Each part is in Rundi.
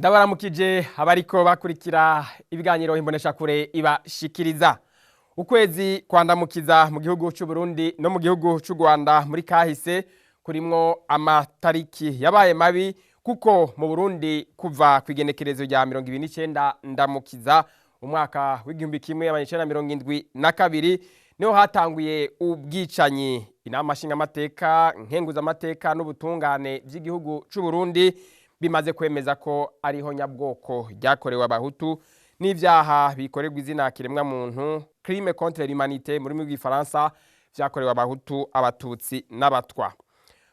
Ndabaramukije abariko bakurikira ibiganiro Imboneshakure ibashikiriza. Ukwezi kwandamukiza mu gihugu c'u Burundi no mu gihugu c'u Rwanda muri kahise kurimwo amatariki yabaye mabi, kuko mu Burundi kuva kw'igenekerezo rya 29 Ndamukiza umwaka w'1972 niho hatanguye ubwicanyi. Inama nshingamateka, nkenguzamateka n'ubutungane vy'igihugu c'u Burundi bimaze kwemeza ko ariho nyabwoko ryakorewe Abahutu n'ivyaha bikorerwa izina kiremwa muntu, crime contre l'humanité mu rurimi rw'Igifaransa, vyakorewe Abahutu, Abatutsi n'Abatwa.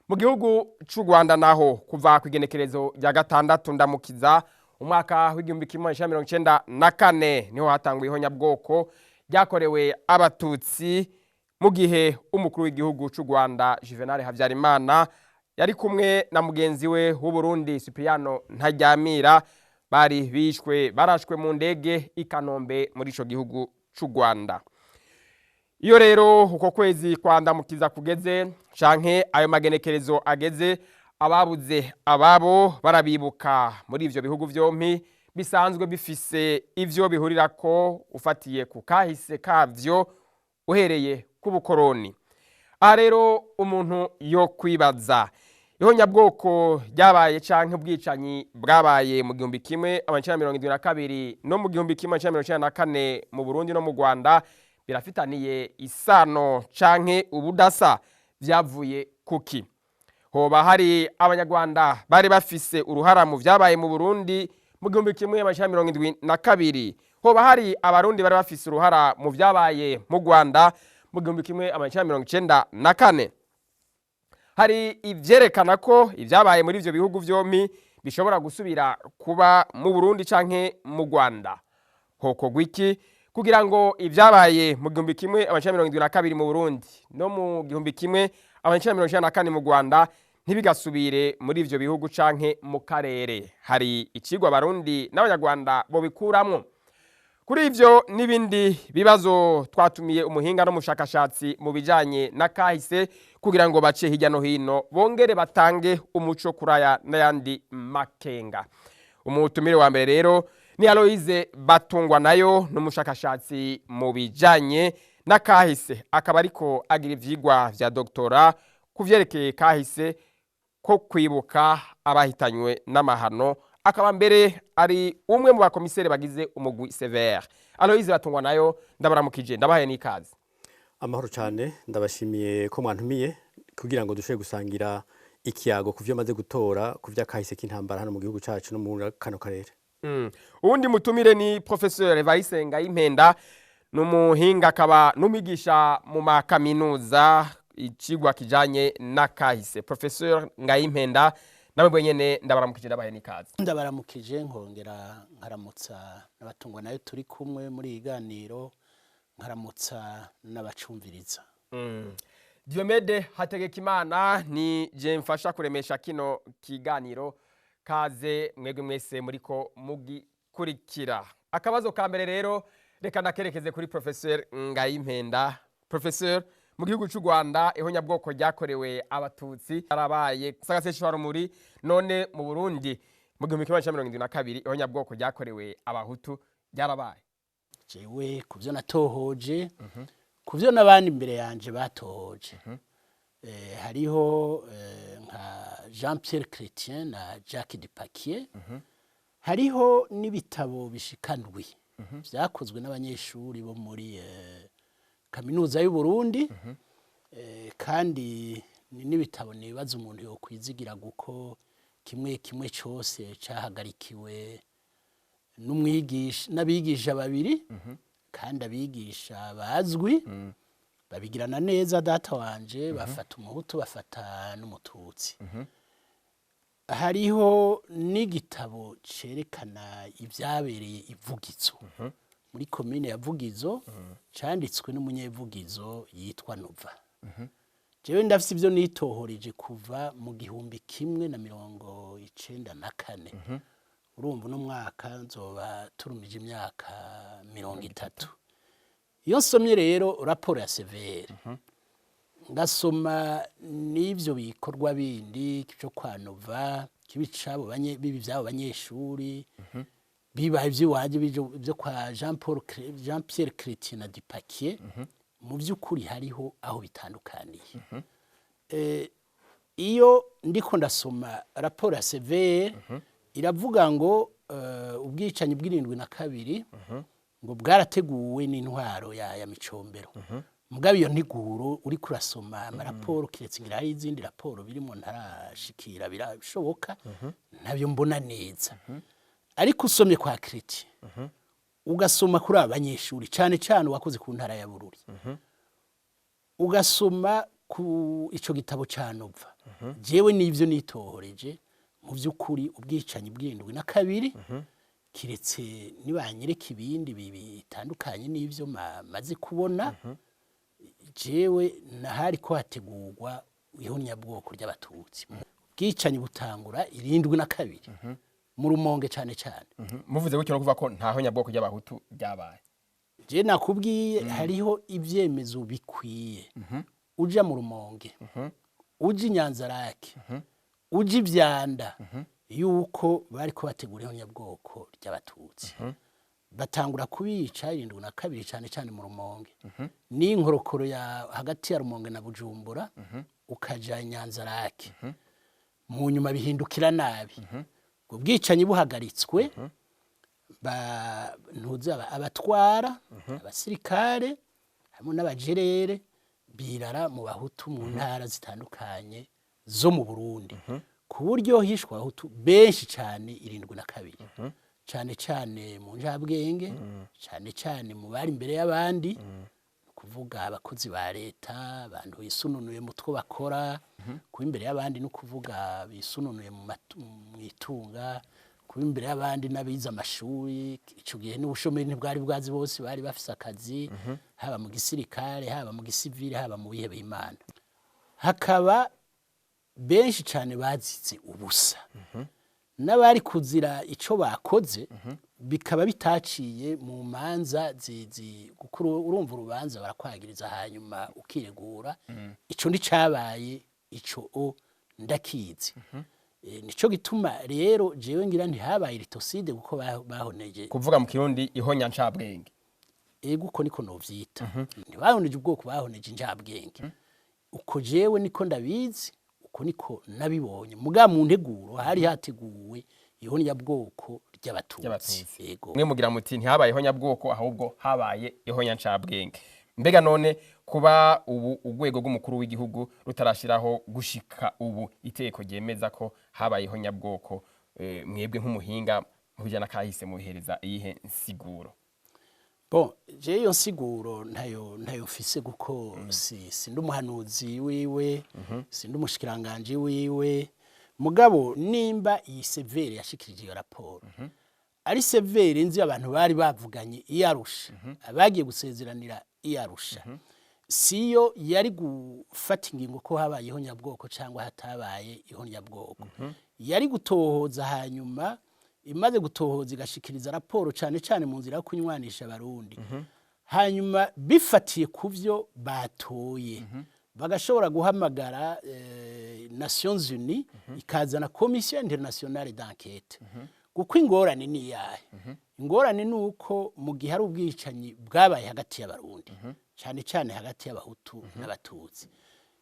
Mu gihugu c'u Rwanda naho, kuva kw'igenekerezo rya 6 Ndamukiza umwaka w'1994 niho hatanguye ihonyabwoko ryakorewe Abatutsi, mu gihe umukuru w'igihugu c'u Rwanda Juvenal Habyarimana yari kumwe na mugenzi we w'Uburundi Cipriano Ntaryamira bari bishwe barashwe mu ndege i Kanombe muri ico gihugu c'u Rwanda. Iyo rero uko kwezi kwandamukiza kugeze canke ayo magenekerezo ageze, ababuze ababo barabibuka muri ivyo bihugu vyompi bisanzwe bifise ivyo bihurirako ufatiye ku kahise kavyo uhereye ku bukoroni. Aha rero umuntu yo kwibaza: ihonyabwoko ryabaye canke ubwicanyi bwabaye mu 1972 no mu 1994 mu Burundi no mu Rwanda birafitaniye isano canke ubudasa? Vyavuye kuki? Hoba hari Abanyarwanda bari bafise uruhara mu vyabaye mu Burundi mu 1972? Hoba hari Abarundi bari bafise uruhara mu vyabaye mu Rwanda mu 1994? Hari ivyerekana ko ivyabaye muri ivyo bihugu vyompi bishobora gusubira kuba mu Burundi canke mu Rwanda? Hokorwa iki kugira ngo ibyabaye mu 1972 mu Burundi no mu 1994 mu Rwanda ntibigasubire muri ivyo bihugu canke mu karere? Hari icigwa Abarundi n'Abanyarwanda bo bikuramwo? Kuri ivyo n'ibindi bibazo twatumiye umuhinga n'umushakashatsi mu bijanye na kahise kugira ngo bace hirya no hino, bongere batange umuco kuri aya n'ayandi makenga. Umutumire wa mbere rero ni Aloise Batungwa nayo, n'umushakashatsi mu bijanye na kahise, akaba ariko agira ivyigwa vya doctorat ku vyerekeye kahise ko kwibuka abahitanywe n'amahano, akaba mbere ari umwe mu bakomiseri bagize umugwi CVR. Aloise Batungwa nayo, ndabaramukije, ndabahaye n'ikaze. Amahoro cyane, ndabashimiye ko mwantumiye kugira ngo dushobore gusangira ikiyago ku vyo maze gutora ku vy'akahise k'intambara hano mu gihugu cacu no muri kano karere. Uwundi mutumire ni Professeur Evariste Ngayimpenda, n'umuhinga akaba n'umwigisha mu makaminuza icigwa kijanye n'akahise. Professeur Ngayimpenda, nawe bwenyene ndabaramukije, ndabahaye n'ikaze. Ndabaramukije, nkongera nkaramutsa n'abatungwa nayo turi kumwe muri iyi ganiro, nkaramutsa n'abacumviriza. Diomede Hategekimana ni je mfasha kuremesha kino kiganiro. Kaze mwebwe mwese muriko mugikurikira. Akabazo ka mbere rero reka ndakerekeze kuri Professeur Ngayimpenda. Professeur, mu gihugu cy'u Rwanda ihonyabwoko ryakorewe Abatutsi arabaye sagasesharumuri, none mu Burundi mu 1972 ihonyabwoko ryakorewe Abahutu ryarabaye? Jewe ku byo natohoje, ku byo n'abandi imbere yanje batohoje, hariho nka Jean Pierre Chrétien na Jacques Dupaquier, hariho n'ibitabo bishikandwi vyakozwe n'abanyeshuri bo muri kaminuza y'u Burundi, kandi ni n'ibitabo nibaza umuntu yokwizigira, guko kimwe kimwe cose cahagarikiwe n'umwigisha n'abigisha babiri, kandi abigisha bazwi babigirana neza data wanje, bafata Umuhutu, bafata n'Umututsi. Hariho n'igitabo cerekana ibyabereye Ivugizo muri komine ya Vugizo, canditswe n'umunyevugizo yitwa Nova. Jewe ndafise ivyo nitohoreje kuva mu 1994. Urumva uno mwaka nzoba turumije imyaka 30. Iyo nsomye rero raporo ya CVR, ngasoma n'ivyo bikorwa bindi cyo kwa Nova. Kibi cabo bibi vy'abo banyeshuri, bibaye ivy'iwanje, byo kwa Jean Pierre Chrétien na Dupaquier, mu by'ukuri hariho aho bitandukaniye. Iyo ndiko ndasoma raporo ya CVR, iravuga ngo ubwicanyi bw'72 ngo bwarateguwe n'intwaro ya Micombero. Mugabo iyo ntiguro, uri kurasoma amaraporo, kiretse ngira hari izindi raporo birimo ntarashikira, birashoboka, ntabyo mbona neza. Ariko usomye kwa Chrétien, ugasoma kuri aba banyeshuri, cyane cyane uwakoze ku ntara ya Bururi, ugasoma ku ico gitabo ca Nova, jewe n'ivyo nitohoreje, mu by'ukuri ubwicanyi bw'72, kiretse nibanyereka ibindi bitandukanye n'ivyo maze kubona, jewe nahari ko hategurwa ihonyabwoko ry'Abatutsi. Ubwicanyi butangura 72 mu Rumonge cane cane. Muvuze gutyo no kuvuga ko nta honyabwoko ry'Abahutu ryabaye? Je nakubwiye, hariho ibyemezo bikwiye. Uja mu Rumonge, uja i Nyanzarake, uja ivyanda, yuko bariko bategura ihonyabwoko ry'Abatutsi. Batangura kubica 72, cane cane mu Rumonge n'inkorokoro ya hagati ya Rumonge na Bujumbura, ukaja i Nyanzarake. Mu nyuma bihindukira nabi. Ubwo bwicanyi buhagaritswe, ba ntuzi abatwara abasirikare hamwe n'abajerere birara mu Bahutu mu ntara zitandukanye zo mu Burundi, ku buryo hishwe Abahutu benshi cyane 72, cyane cyane mu njabwenge, cyane cyane mu bari imbere y'abandi, ni ukuvuga abakozi ba leta, abantu bisununuye mu two bakora. Kuba imbere y'abandi ni ukuvuga bisununuye mu itunga. Kuba imbere y'abandi n'abize amashuri, ico gihe n'ubushomeri ntibwari bwazi, bose bari bafise akazi, haba mu gisirikare, haba mu gisivile, haba mu bihebeye Imana. Hakaba benshi cyane bazize ubusa, n'abari kuzira ico bakoze bikaba bitaciye mu manza kuko urumva urubanza barakwagiriza hanyuma ukiregura. Ico nticabaye, ico o ndakizi. Nico gituma rero jewe ngira ntihabaye ritocide, kuko bahoneje Kuvuga mu Kirundi, ihonya ncabwenge. Ego, uko niko novyita. Ntibahoneje ubwoko, bahoneje injabwenge. Uko jewe niko ndabizi, uko niko nabibonye. Muga mu nteguro hari hateguwe ihonyabwoko ry'Abatutsi. Ry'Abatutsi. Ego. Mwe mugira muti ntihabaye ihonyabwoko, ahubwo habaye ihonya ncabwenge. Mbega none kuba ubu urwego rw'umukuru w'igihugu rutarashiraho gushika ubu iteko ryemeza ko habaye ihonyabwoko, mwebwe nk'umuhinga mu bijyana kahise mubihereza iyihe nsiguro? Bon, je iyo nsiguro ntayo mfise, kuko si ndi umuhanuzi wiwe, si ndi umushikiranganje wiwe. Mugabo nimba iyi CVR yashikirije iyo raporo ari CVR nzi abantu bari bavuganye i Arusha, abagiye gusezeranira i Arusha, siyo yari gufata ingingo ko habaye ihonyabwoko cyangwa hatabaye ihonyabwoko. Yari gutohoza, hanyuma imaze gutohoza igashikiriza raporo, cyane cyane mu nzira yo kunywanisha Abarundi. Hanyuma bifatiye ku byo batoye, bagashobora guhamagara Nations Unies, ikazana Commission internationale d'enquête. Kuko ingorane ni iyahe? Ingorane ni uko mu gihe hari ubwicanyi bwabaye hagati y'Abarundi, cyane cyane hagati y'Abahutu n'Abatutsi,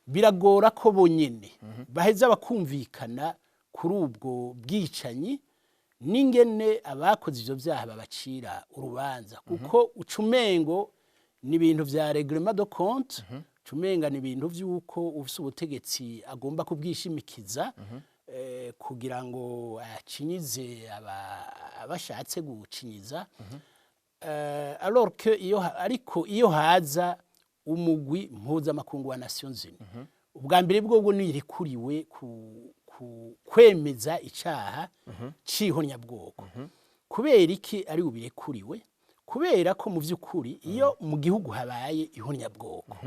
biragora ko bonyene baheza bakumvikana kuri ubwo bwicanyi n'ingene abakoze ivyo vyaha babacira urubanza, kuko ucumengo ni ibintu vya règlement de compte, ucumenga ni ibintu vy'uko ufise ubutegetsi agomba kubwishimikiza kugira ngo acinyize abashatse gucinyiza. Alors que iyo ariko iyo haza umugwi mpuzamakungu wa Nations Unies, ubwa mbere bwo nirikuriwe ku kwemeza icaha c'ihonyabwoko. Kubera iki ari ubirekuriwe? Kubera ko mu vy'ukuri iyo mu gihugu habaye ihonyabwoko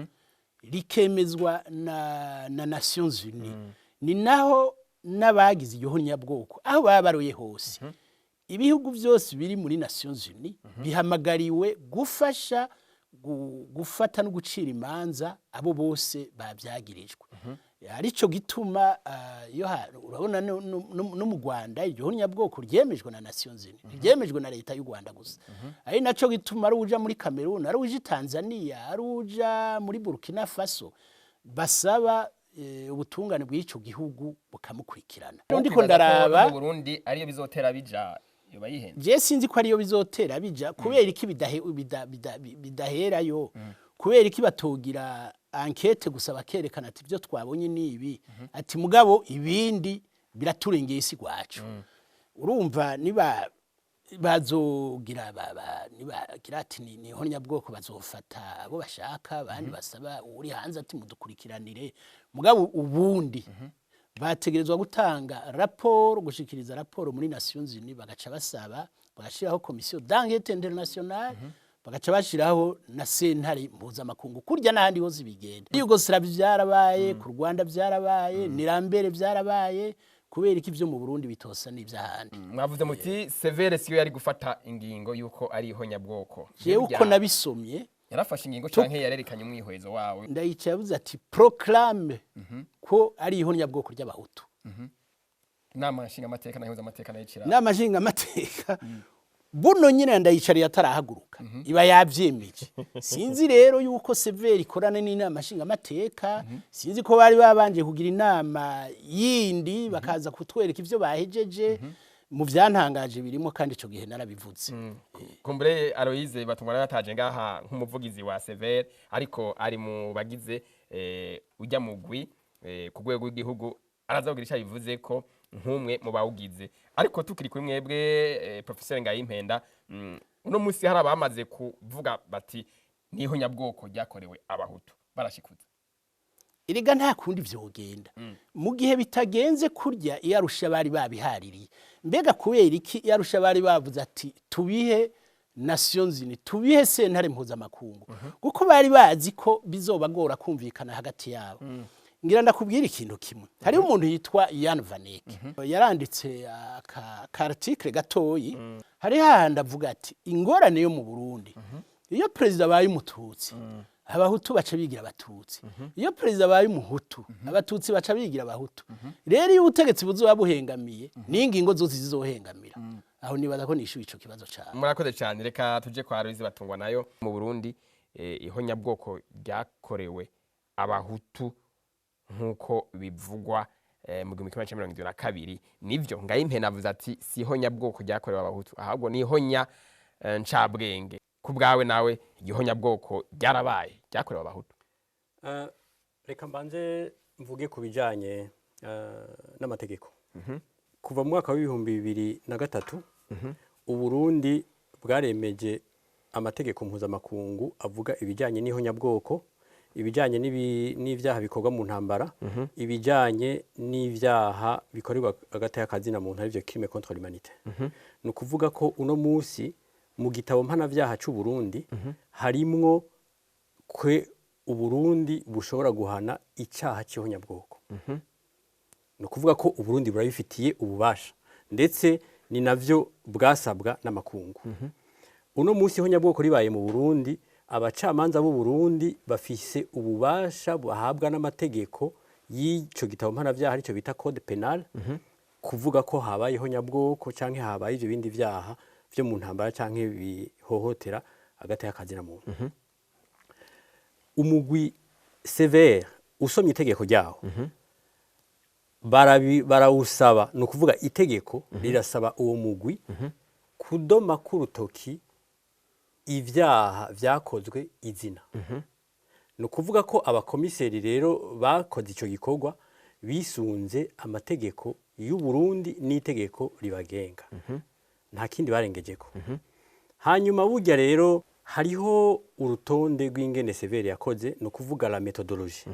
rikemezwa na Nations Unies, ni naho n'abagize iryo honyabwoko aho baba baroye hose, ibihugu byose biri muri Nations Unies bihamagariwe gufasha. gufata no gucira imanza abo bose babyagirijwe. Arico gituma iyo urabona no mu Rwanda iryo honyabwoko ryemejwe na Nations Unies, ryemejwe na leta y'u Rwanda gusa. Ari naco gituma ari uja muri Cameroon, ari uja i Tanzania, ari uja muri Burkina Faso, basaba ubutungane bw'ico gihugu bukamukurikirana. Ndiko Kwibaza ko ndaraba mu Burundi ariyo bizotera bija, yoba yihenze. Je sinzi ko ariyo bizotera bija. Kubera iki bidaherayo? Kubera iki batogira enquête gusa, bakerekana ati ibyo twabonye ni ibi, ati mugabo ibindi biraturengeye isi gwacu? Urumva niba bazogira nibagira ati ni ihonyabwoko, bazofata abo bashaka, abandi basaba uri hanze ati mudukurikiranire. Mugabo ubundi bategerezwa gutanga raporo, gushikiriza raporo muri Nations Unies, bagaca basaba bagashiraho commission d'enquête internationale, bagaca bashiraho na sentare mpuzamakungu, kurya n'ahandi hose bigenda. Yugoslavia vyarabaye, ku Rwanda vyarabaye, Nirambere vyarabaye. Kubera iki ivyo mu Burundi bitosa n'ivy'ahandi? Mwavuze muti CVR siyo yari gufata ingingo yuko ari ihonyabwoko. Jewe uko nabisomye, Yarafashe ingingo canke yarerekanye umwihwezo wawe? Ndayicaye yavuze ati proclame ko ari ihonyabwoko ry'abahutu. Inama nshingamateka nayo amateka nayicira. Inama nshingamateka buno nyine ndayicariye atarahaguruka iba yavyemeje. Sinzi rero yuko CVR ikorana n'inama nshingamateka, sinzi ko bari babanje kugira inama yindi bakaza kutwereka ivyo bahejeje. Mu vyantangaje birimo, kandi ico gihe narabivuze. Kumbure Aloise Batungwa yataje ngaha nk'umuvugizi wa CVR, ariko ari mu bagize ujya mugwi ku rwego rw'igihugu, araza kugira icyo abivuze ko nk'umwe mu bawugize. Ariko tukiri kuri mwebwe, Professeur Ngayimpenda, uno munsi hari abamaze kuvuga bati niho nyabwoko ryakorewe abahutu, barashikuza. Erega nta kundi vyogenda mu gihe bitagenze kurya iyo Arusha bari babihaririye. Mbega kubera iki iyo Arusha bari bavuze ati tubihe Nations Unies, tubihe sentare mpuzamakungu? Kuko bari bazi ko bizobagora kumvikana hagati yabo. Ngira ndakubwira ikintu kimwe. Hariho umuntu yitwa Jan Vanek, yaranditse aka article gatoyi. Hari hahandi avuga ati ingorane yo mu Burundi, iyo perezida abaye umututsi, abahutu baca bigira abatutsi, iyo perezida abaye umuhutu, abatutsi baca bigira abahutu. Rero iyo ubutegetsi buzoba buhengamiye, n'ingingo zose zizohengamira. Aho nibaza ko nishuye ico kibazo cane. Murakoze cyane. Reka tuje kwa Aloise Batungwa nayo. Mu Burundi ihonyabwoko ryakorewe abahutu nk'uko bivugwa mu 1972, nivyo? Ngayimpenda avuze ati si ihonyabwoko ryakorewe abahutu, ahubwo ni ihonya ncabwenge. Ku bwawe nawe, igihonyabwoko ryarabaye ryakorewe abahutu? Reka mbanze mvuge ku bijanye n'amategeko. Kuva mu mwaka w'2003, Uburundi bwaremeje amategeko mpuzamakungu avuga ibijyanye n'ihonyabwoko, ibijyanye n'ibyaha bikorwa mu ntambara, ibijyanye n'ibyaha bikorerwa hagati y'akazina muntu, arivyo crime contre l'humanité. Ni ukuvuga ko uno munsi mu gitabo mpanavyaha c'u Burundi harimwo kwe Uburundi bushobora guhana icyaha cy'ihonyabwoko. Ni ukuvuga ko Uburundi burabifitiye ububasha, ndetse ni navyo bwasabwa n'amakungu. Uno munsi ihonyabwoko ribaye mu Burundi, abacamanza b'u Burundi bafise ububasha bahabwa n'amategeko y'ico gitabo mpanavyaha, aricyo bita code pénal, kuvuga ko habaye ihonyabwoko canke habaye ivyo bindi vyaha vyo mu ntambara canke bihohotera hagati y'akazina muntu. Umugwi CVR, usomye itegeko ryawo, barawusaba, ni ukuvuga itegeko rirasaba uwo mugwi kudoma k'urutoki ivyaha vyakozwe izina. Ni ukuvuga ko abakomiseri rero bakoze ico gikorwa bisunze amategeko y'u Burundi n'itegeko ribagenga, nta kindi barengejeko. Hanyuma burya rero hariho urutonde rw'ingene CVR yakoze, ni ukuvuga la méthodologie.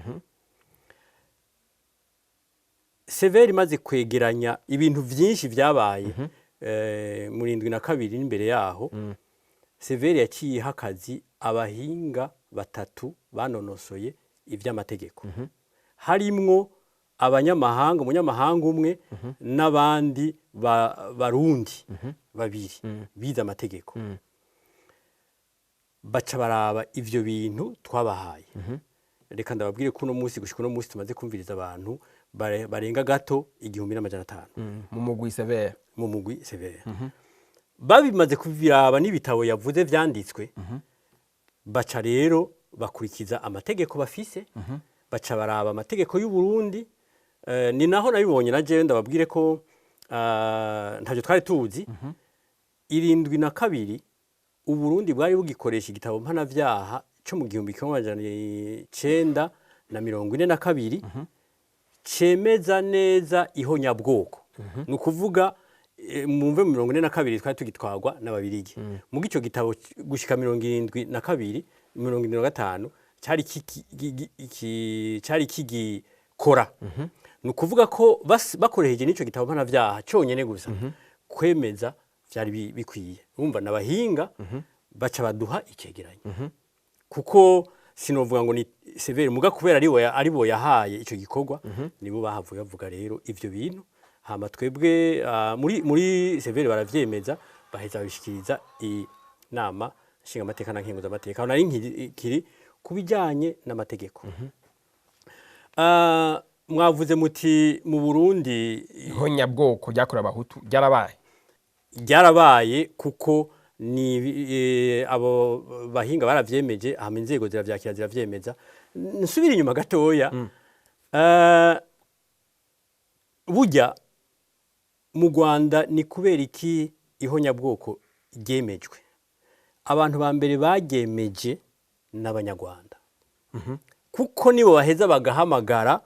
CVR imaze kwegeranya ibintu vyinshi vyabaye muri 72 n'imbere yaho, CVR yaciye iha akazi abahinga batatu banonosoye ivy'amategeko, harimwo abanyamahanga, umunyamahanga umwe n'abandi barundi babiri bize amategeko. Baca baraba ivyo bintu twabahaye. Reka ndababwire ko uno munsi, gushika uno munsi, tumaze kumviriza abantu barenga gato 1500 Mu mugwi CVR. Mu mugwi CVR. Babimaze kubiraba n'ibitabo yavuze vyanditswe, baca rero bakurikiza amategeko bafise, baca baraba amategeko y'u Burundi. Ni naho nabibonye na jewe, ndababwire ko ntavyo twari tuzi. 72 Uburundi bwari bugikoresha igitabo mpanavyaha co mu 1942 cemeza neza ihonyabwoko. Ni ukuvuga mumve, mu 42 twari tugitwarwa n'Ababirigi. Muga ico gitabo gushika 72, 75 cari kigikora. Ni ukuvuga ko bakoresheje n'ico gitabo mpanavyaha conyene gusa, kwemeza vyari bikwiye. Urumva n'abahinga baca baduha icegeranyo, kuko sinovuga ngo ni CVR, muga kubera aribo yahaye ico gikorwa, nibo bahavuye bavuga rero ivyo bintu. Hama twebwe muri CVR baravyemeza, baheza babishikiriza inama nshingamateka na nkenguzamateka. Aho nari nkiri ku bijanye n'amategeko. Mwavuze muti mu Burundi Ihonyabwoko ryakorewe Abahutu ryarabaye. Ryarabaye, kuko ni abo bahinga baravyemeje, hama inzego ziravyakira, ziravyemeza. Nsubira inyuma gatoya. Burya mu Rwanda ni kubera iki ihonyabwoko ryemejwe? Abantu ba mbere baryemeje n'Abanyarwanda, kuko nibo baheza bagahamagara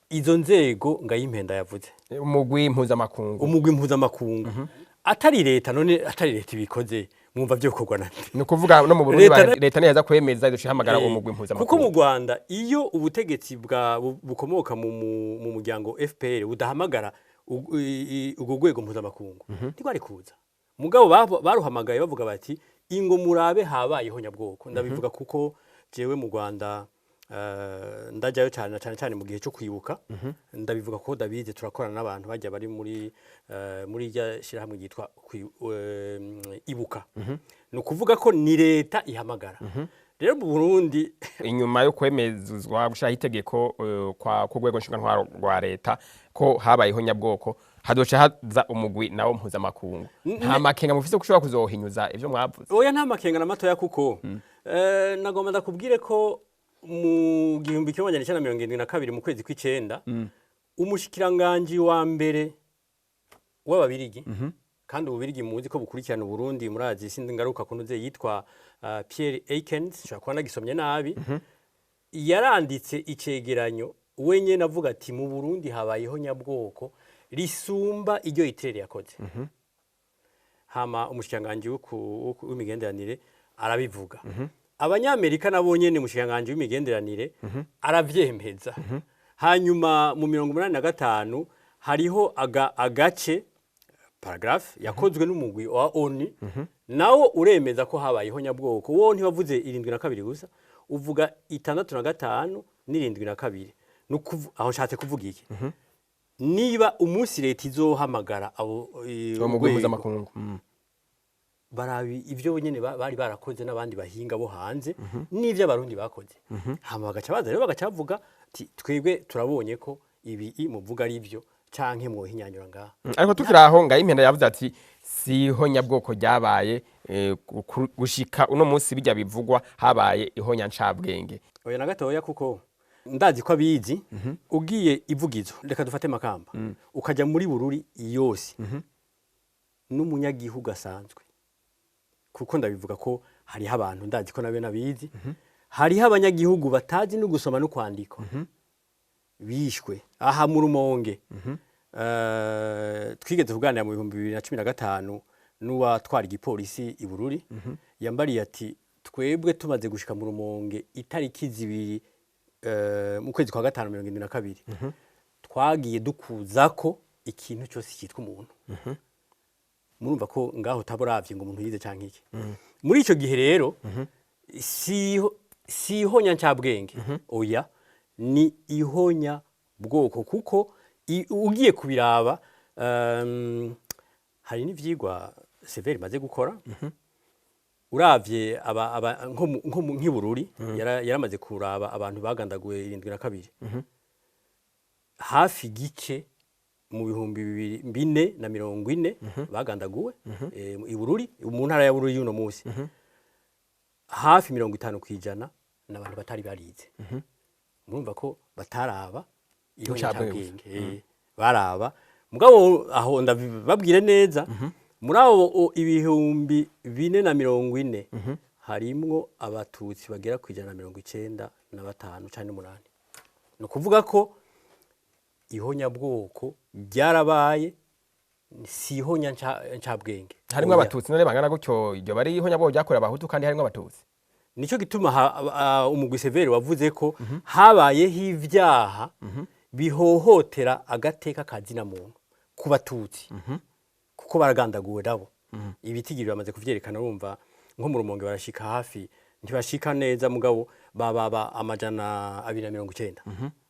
izo nzego Ngayimpenda yavuze. Umugwi mpuzamakungu. Umugwi mpuzamakungu. Atari leta, none atari leta ibikoze, mwumva vyokorwa na nde? Ni ukuvuga no mu Burundi Leta leta ntiyaza kwemeza, izoca ihamagara uwo mugwi Kuko mpuzamakungu. Mu Rwanda, iyo ubutegetsi bwa bukomoka mu muryango FPR budahamagara urwo rwego mpuzamakungu, ntirwari kuza. Mugabo baruhamagaye bavuga bati: "Ingo murabe, habayeho nyabwoko." Ndabivuga kuko jewe mu Rwanda ndajyayo cyane, na cyane cyane mu gihe cyo kwibuka. Ndabivuga ko ndabizi, turakorana n'abantu bajya bari muri rya shyirahamwe ryitwa Ibuka. Ni ukuvuga ko ni leta ihamagara. Rero mu Burundi Inyuma yo kwemezwa gushiraho itegeko kwa ku rwego nshingantwaro rwa leta ko habayeho nyabwoko, hazoca haza umugwi nawo mpuzamakungu. Nta makenga mufise ko ushobora kuzohinyuza ivyo mwavuze? Oya, nta makenga na matoya, kuko nagomba ndakubwire ko mu 1972, mu kwezi kw'icenda, umushikiranganji wa mbere w'Ababirigi, kandi Ububirigi muzi ko bukurikirana Uburundi, murazi, sindi ngaruka kunuze, yitwa Pierre Aikens, nshobora kuba nagisomye nabi, yaranditse icegeranyo wenyene avuga ati: "Mu Burundi habayeho nyabwoko risumba iryo Hitler yakoze." Hama umushikiranganji w'imigenderanire arabivuga. Abanyamerika nabo nyene, umushikiranganji w'imigenderanire aravyemeza. Hanyuma mu 85 hariho agace, paragraphe yakozwe n'umugwi wa ONU, nawo uremeza ko habayeho nyabwoko. Wo ntiwavuze 72 gusa, uvuga 65 n'72. Aho nshatse kuvuga iki? Niba umunsi leta izohamagara abo Uwo mugwi urwego, mpuzamakungu. Barabi ibyo nyene bari barakoze n'abandi bahinga bo hanze n'ivyo Abarundi bakoze, hama bagaca baza rero bagaca bavuga ati: "Twebwe turabonye ko ibi muvuga ari byo, canke mwohinyanyura ngaha." Ariko tukiri aho, Ngayimpenda yavuze ati siho nyabwoko ryabaye, gushika uno munsi bijya bivugwa habaye ihonya ncabwenge. Oya, na gatoya, kuko ndazi ko abizi. Ugiye ivugizo, reka dufate Makamba, ukajya muri Bururi yose n'umunyagihugu asanzwe, kuko ndabivuga ko hariho abantu, ndazi ko nabe nabizi, hariho abanyagihugu batazi no gusoma no kwandika bishwe aha mu Rumonge. Twigeze kuganira mu 2015 n'uwatwara igipolisi i Bururi, yambariye ati: "Twebwe tumaze gushika mu Rumonge itariki 2 mu kwezi kwa gatanu 72, twagiye dukuza ko ikintu cyose cyitwa umuntu." Murumva ko ngaho utaburavye ngo umuntu yize canke iki. Muri ico gihe rero si ihonya ncabwenge, oya, ni ihonya bwoko, kuko ugiye kubiraba, hari n'ivyigwa CVR imaze gukora. Uravye aba nk'i Bururi yaramaze kuraba abantu bagandaguwe 72, hafi gice mu 2440 bagandaguwe i Bururi, mu ntara ya Bururi y'uno munsi, hafi 50% ni abantu batari barize. Murumva ko bataraba Incabwenge. Ihonyabwenge baraba. Mugabo aho ndababwire neza, muri abo 4040 harimwo Abatutsi bagera ku 195 canke n'umunani. Ni ukuvuga ko ihonyabwoko ryarabaye, si ihonya ncabwenge. Harimwo Oya. Abatutsi none bangana gutyo, iryo bari ihonyabwoko ryakorewe Abahutu kandi harimwo Abatutsi? Nico gituma umugwi CVR wavuze ko habayeho ivyaha bihohotera agateka ka zina muntu ku Batutsi, kuko baragandaguwe nabo. Ibitigiri bamaze kuvyerekana. Urumva nko mu Rumonge barashika hafi, ntibashika neza, mugabo bababa 290.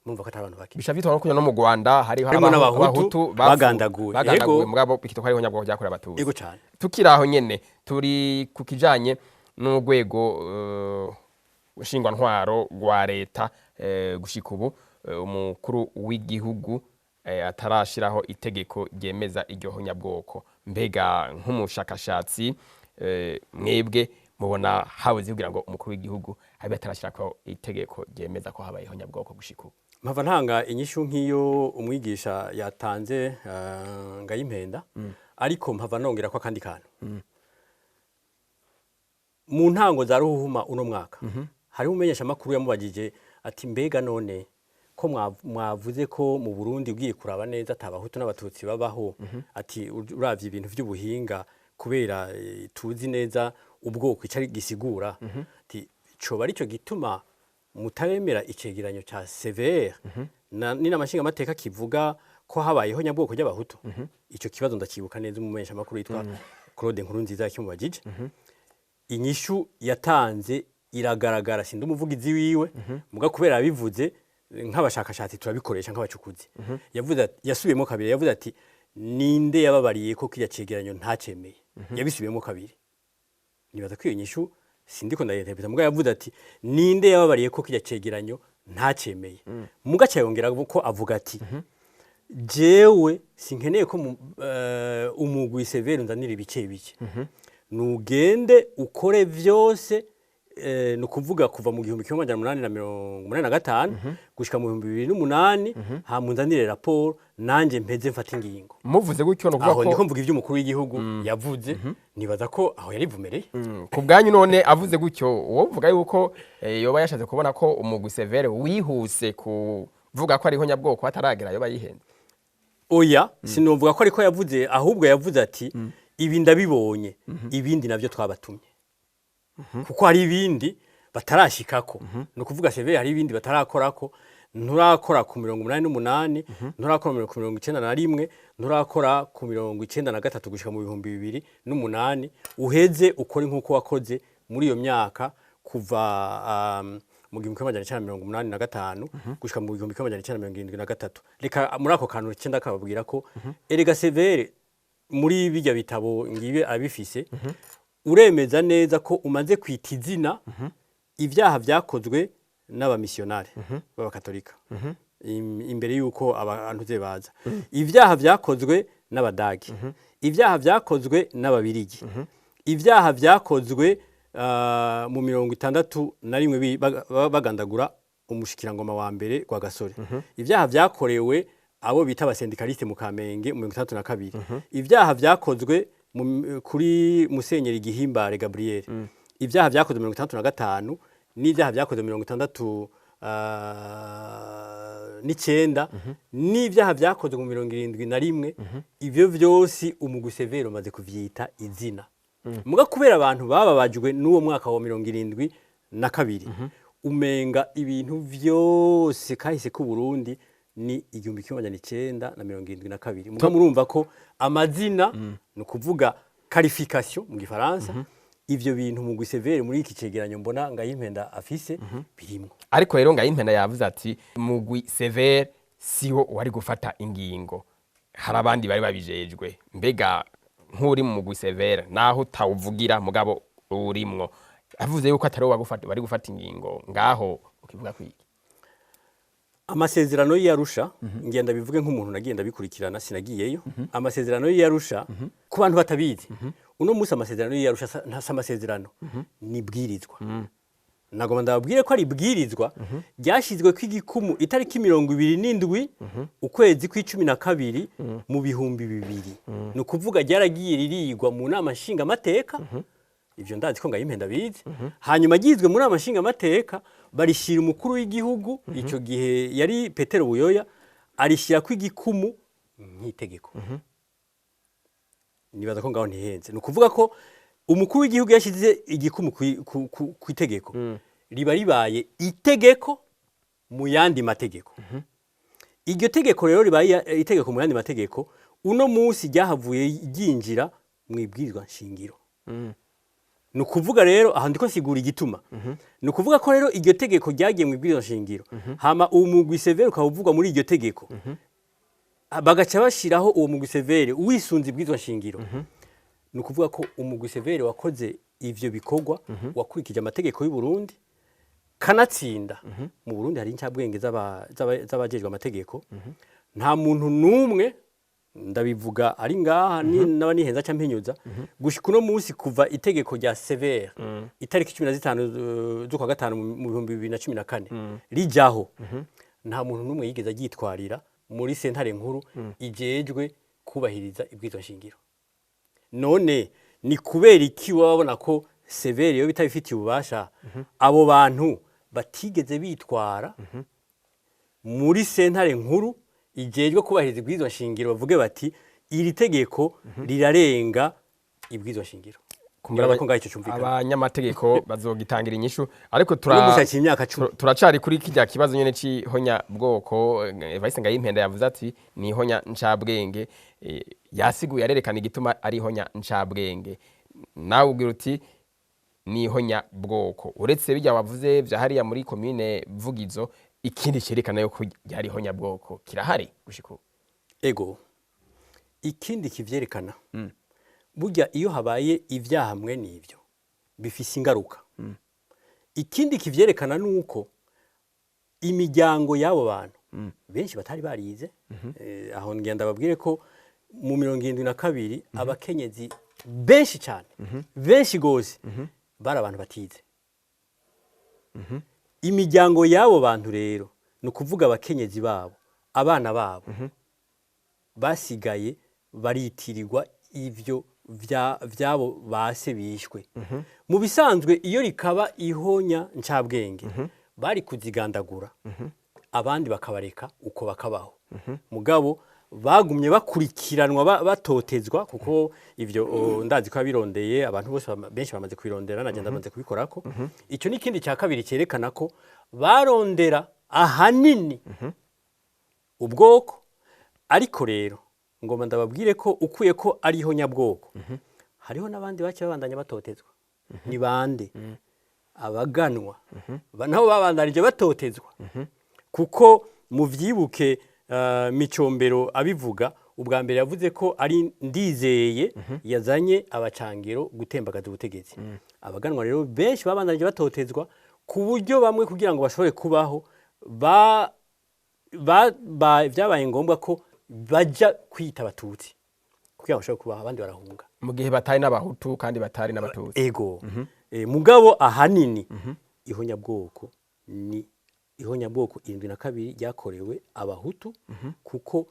Murumva ko atari abantu bake. Bisha vyitwa no kunya no mu Rwanda hariho Harimwo n'Abahutu bagandaguwe. Bagandaguwe. Yego. Mugabo bikitwa ko ari ihonyabwoko ryakorewe Abatutsi. Ego cane. Tukiri aho nyene, turi ku kijanye n'urwego nshingwantwaro rwa leta, gushika ubu umukuru w'igihugu atarashiraho itegeko ryemeza iryo honyabwoko. Mbega nk'umushakashatsi, mwebwe mubona habuze kugira ngo umukuru w'igihugu abe atarashirako itegeko ryemeza ko habaye ihonyabwoko gushika ubu? Mpava ntanga inyishu nk'iyo umwigisha yatanze, Ngayimpenda, ariko mpava nongera ko akandi kantu. Mu ntango za ruhuhuma uno mwaka hariho umumenyeshamakuru yamubajije ati: "Mbega none ko mwavuze ko mu Burundi ugiye kuraba neza atabahutu n'Abatutsi babaho?" Ati: "Uravye ibintu vy'ubuhinga, kubera tuzi neza ubwoko icari gisigura, ati coba arico gituma mutaremera icegeranyo ca CVR n'inama nshingamateka kivuga ko habayeho nyabwoko ry'Abahutu?" Ico kibazo ndacibuka neza, umumenyeshamakuru yitwa Claude Nkurunziza yakimubajije. Inyishu yatanze iragaragara. Sindi umuvugizi wiwe, muga kubera yabivuze, nk'abashakashatsi turabikoresha nk'abacukuzi. Yavuze yasubiyemo kabiri, yavuze ati: "Ninde yababariye ko kirya cegeranyo ntacemeye?" Yabisubiyemo kabiri. Nibaza ko iyo nyishu sindiko ndayinterpreta, muga yavuze ati: "Ninde yababariye ko kirya cegeranyo ntacemeye?" Muga cyayongera ko avuga ati: "Jewe sinkeneye ko umugwi CVR unzanira ibice bice, nugende ukore vyose." Ni ukuvuga kuva mu 1885 gushika mu 2008, hama unzanire raporo, nanjye mpeze mfate ingingo. Muvuze gutyo ni ukuvuga Aho ndiko ko mvuga ivyo umukuru w'igihugu yavuze. Nibaza ko aho yarivumereye. Ku bwanyu none, avuze gutyo, uwo uvuga yuko yoba yashatse kubona ko umugwi CVR wihuse kuvuga ko ariho nyabwoko ataragera, yoba yihenze? Oya, sinovuga ko ariko yavuze. Ahubwo yavuze ati: "Ibi ndabibonye, ibindi navyo twabatumye," kuko hari ibindi batarashikako. Ni ukuvuga CVR hari ibindi batarakorako. Nturakora ku 88, nturakora ku 91, nturakora ku 93 gushika mu 2008. Uheze ukore nk'uko wakoze muri iyo myaka kuva mu 1985 gushika mu 1973. Reka muri ako kantu cyenda kababwira ko erega CVR muri bijya bitabo ngibe abifise, uremeza neza ko umaze kwita izina ibyaha byakozwe n'abamisiyonari b'Abakatolika imbere y'uko abantu ze baza, ibyaha byakozwe n'Abadagi, ibyaha byakozwe n'Ababirigi, ibyaha byakozwe mu 61 bagandagura umushikirangoma wa mbere kwa Gasore, ibyaha byakorewe abo bita abasendikaliste mu Kamenge mu 62, ibyaha byakozwe kuri Musenyeri Gihimbare Gabriel, ibyaha byakozwe mu 65 n'ibyaha byakozwe mu 69 n'ibyaha byakozwe mu 71. Ibyo byose umugwi CVR umaze kuvyita izina. Muga kubera abantu bababajwe n'uwo mwaka wa 72, umenga ibintu vyose kahise ku Burundi ni 1972. Muga murumva ko amazina, ni ukuvuga qualification mu gifaransa, ivyo bintu mugwi CVR muri iki cegeranyo mbona Ngayimpenda afise birimwo. Ariko rero Ngayimpenda yavuze ati mugwi CVR siwo wari gufata ingingo, hari abandi bari babijejwe. Mbega nk'uri mu mugwi CVR, naho utawuvugira, mugabo Rurimwo avuze yuko atari we bari gufata ingingo ngaho, ukivuga kwiki? Amasezerano y'Arusha, ngenda bivuge nk'umuntu nagenda bikurikirana, sinagiyeyo. Amasezerano y'Arusha, ku bantu batabizi, uno munsi amasezerano y'Arusha ntasa amasezerano, ni bwirizwa. Nagomba ndababwire ko ari ibwirizwa ryashyizwe ko igikumu itariki 27 ukwezi kw'12 mu 2000. Ni ukuvuga ryaragiye ririgwa mu nama nshingamateka. Ibyo ndazi ko Ngayimpenda bizi. Hanyuma ryizwe mu nama nshingamateka, barishyira umukuru w'igihugu, icyo gihe yari Petero Buyoya, arishyira ko igikumu nk'itegeko. Nibaza ko ngaho ntihenze. Ni ukuvuga ko umukuru w'igihugu yashyize igikumu ku itegeko, riba ribaye itegeko mu yandi mategeko. Iryo tegeko rero ribaye itegeko mu yandi mategeko, uno munsi ryahavuye ryinjira mu ibwirizwa nshingiro. Ni ukuvuga rero, aha ndiko nsigura igituma, ni ukuvuga ko rero iryo tegeko ryagiye mu ibwirizwa nshingiro, hama uwo mugwi CVR ukaba uvugwa muri iryo tegeko, bagaca bashiraho uwo mugwi CVR wisunze ibwirizwa nshingiro. Ni ukuvuga ko umugwi CVR wakoze ivyo bikorwa wakurikije amategeko y'u Burundi. Kanatsinda mu Burundi hari incabwenge z'abajejwe amategeko. Nta muntu n'umwe, ndabivuga ari ngaha, n'aba nihenza ca mpinyuza, gushika uno munsi, kuva itegeko rya CVR itariki 15 z'ukwa gatanu mu 2014 rijaho, nta muntu n'umwe yigeze aryitwarira muri sentare nkuru ijejwe kubahiriza ibwirizwa nshingiro. None ni kubera iki wabona ko CVR yo bitabifitiye ububasha, abo bantu batigeze bitwara muri sentare nkuru ijejwe kubahiriza ibwirizwa nshingiro, bavuge bati iri tegeko rirarenga ibwirizwa nshingiro? Kumbura Nibaza ko ngaho ico cumvikana. Abanyamategeko bazogitangira inyishu, ariko Uno munsi haciye imyaka 10. Turacari kuri kijya kibazo nyene c'ihonya bwoko. Evariste Ngayimpenda yavuze ati ni ihonya ncabwenge. Yasiguye, arerekana igituma ari ihonya ncabwenge. Nawe ubwira uti ni ihonya bwoko. Uretse bijya wavuze vya hariya muri komine Vugizo, ikindi cerekana yuko ryari ihonya bwoko kirahari gushika ubu? Ego, ikindi kivyerekana, burya iyo habaye ibyaha mwe n'ibyo bifise ingaruka. Ikindi kivyerekana nuko imiryango y'abo bantu benshi batari barize. Aho ngenda babwire ko mu 72 abakenyezi benshi cyane, benshi gose, bari abantu batize. Imiryango y'abo bantu rero, ni ukuvuga abakenyezi babo, abana babo, basigaye baritirirwa ivyo vyabo base bishwe. Mu bisanzwe iyo rikaba ihonya ncabwenge, bari kuzigandagura, abandi bakabareka uko bakabaho. Mugabo bagumye bakurikiranwa, batotezwa, kuko ivyo ndazi ko abirondeye abantu bose benshi bamaze kubirondera, nagenda bamaze kubikorako. Icyo ni ikindi cya kabiri cyerekana ko barondera ahanini ubwoko. Ariko rero ngomba ndababwire ko ukuye ko ariho nyabwoko, hariho n'abandi bake babandanya batotezwa. Ni bande? Abaganwa. Nabo babandanije batotezwa, kuko muvyibuke, Micombero abivuga ubwa mbere yavuze ko ari Ndizeye yazanye abacangiro gutembagaza ubutegetsi. Abaganwa rero benshi babandanije batotezwa, ku buryo bamwe kugira ngo bashobore kubaho byabaye ngombwa ko bajya kwita Abatutsi kugira ngo bashobore kubaho, abandi barahunga. Mu gihe batari n'Abahutu kandi batari n'Abatutsi. Ego. Mugabo ahanini ihonyabwoko ni ihonyabwoko 72 ryakorewe Abahutu, kuko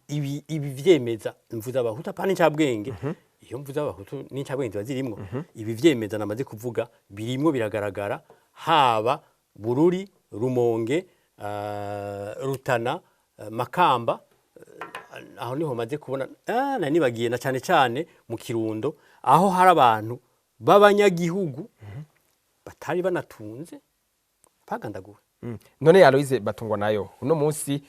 ibi vyemeza, mvuze Abahutu apana incabwenge. Iyo mvuze Abahutu n'incabwenge ziba zirimwo. Ibi vyemeza namaze kuvuga birimwo, biragaragara, haba Bururi, Rumonge, Rutana, Makamba, aho niho maze kubona. Nanibagiye na cyane cyane mu Kirundo, aho hari abantu b'abanyagihugu batari banatunze bagandaguwe. None Aloise Batungwa nayo, uno munsi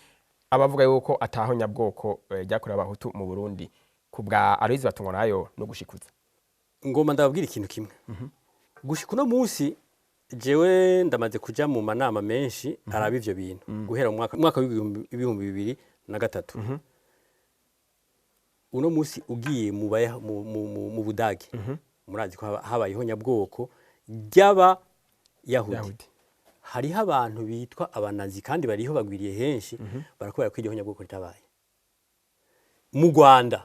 abavuga yuko ataho nyabwoko ryakorewe Abahutu mu Burundi, ku bwa Aloise Batungwa nayo no gushikuza? Ngoma ndababwira ikintu kimwe. Gushika uno munsi, jewe ndamaze kuja mu manama menshi araba ivyo bintu guhera mu mwaka w'2003. Uno munsi ugiye mu Budage Murazi ko habaye ihonyabwoko ry'abayahudi. Yahudi. Hariho abantu bitwa abanazi kandi bariho bagwiriye henshi, barakubwira ko iryo honyabwoko ritabaye. Mu Rwanda,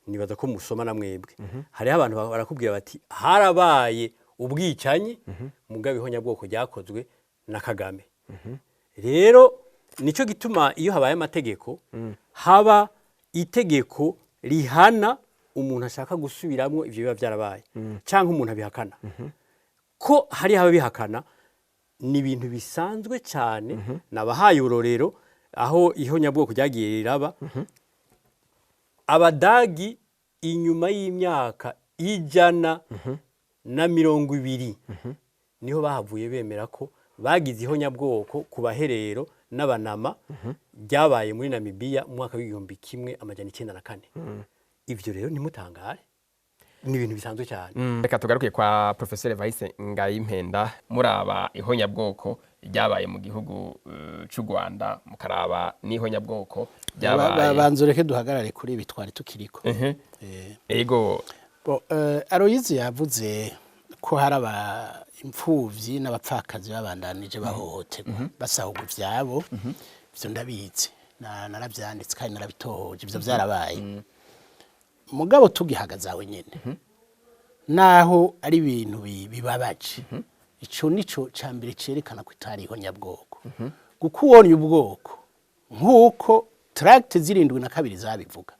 nibaza ko musoma na mwebwe, hariho abantu barakubwira bati harabaye ubwicanyi, mugabo ihonyabwoko ryakozwe na Kagame. Rero nicyo gituma iyo habaye amategeko, haba itegeko rihana umuntu ashaka gusubiramwo ivyo biba byarabaye cyangwa umuntu abihakana. Ko hari ababihakana ni ibintu bisanzwe cyane. Nabahaye urorero aho ihonyabwoko ryagiye riraba. Abadagi inyuma y'imyaka 120 niho bahavuye bemera ko bagize ihonyabwoko ku Baherero n'Abanama, ryabaye muri Namibiya mu mwaka w'1904. Ivyo rero ntimutangare, ni ibintu bisanzwe cyane. Reka tugaruke kwa Professeur Evariste Ngayimpenda. Muraba ihonyabwoko ryabaye mu gihugu c'u Rwanda, mukaraba n'ihonyabwoko ryabaye Banza ureke duhagarare kuri ibi twari tukiriko. Ego. Bo, Aloyizi yavuze ko hari aba imfuvyi n'abapfakazi babandanije bahohoterwa, basahurwa ivyabo. Ivyo ndabizi, naravyanditse kandi narabitohoje, ivyo vyarabaye. Mugabo tugihagaze aho nyene, naho ari ibintu bibabaje, ico nico ca mbere cerekana ko itari ihonyabwoko, kuko ubonye ubwoko nk'uko tract z'irindwi na kabiri zabivuga,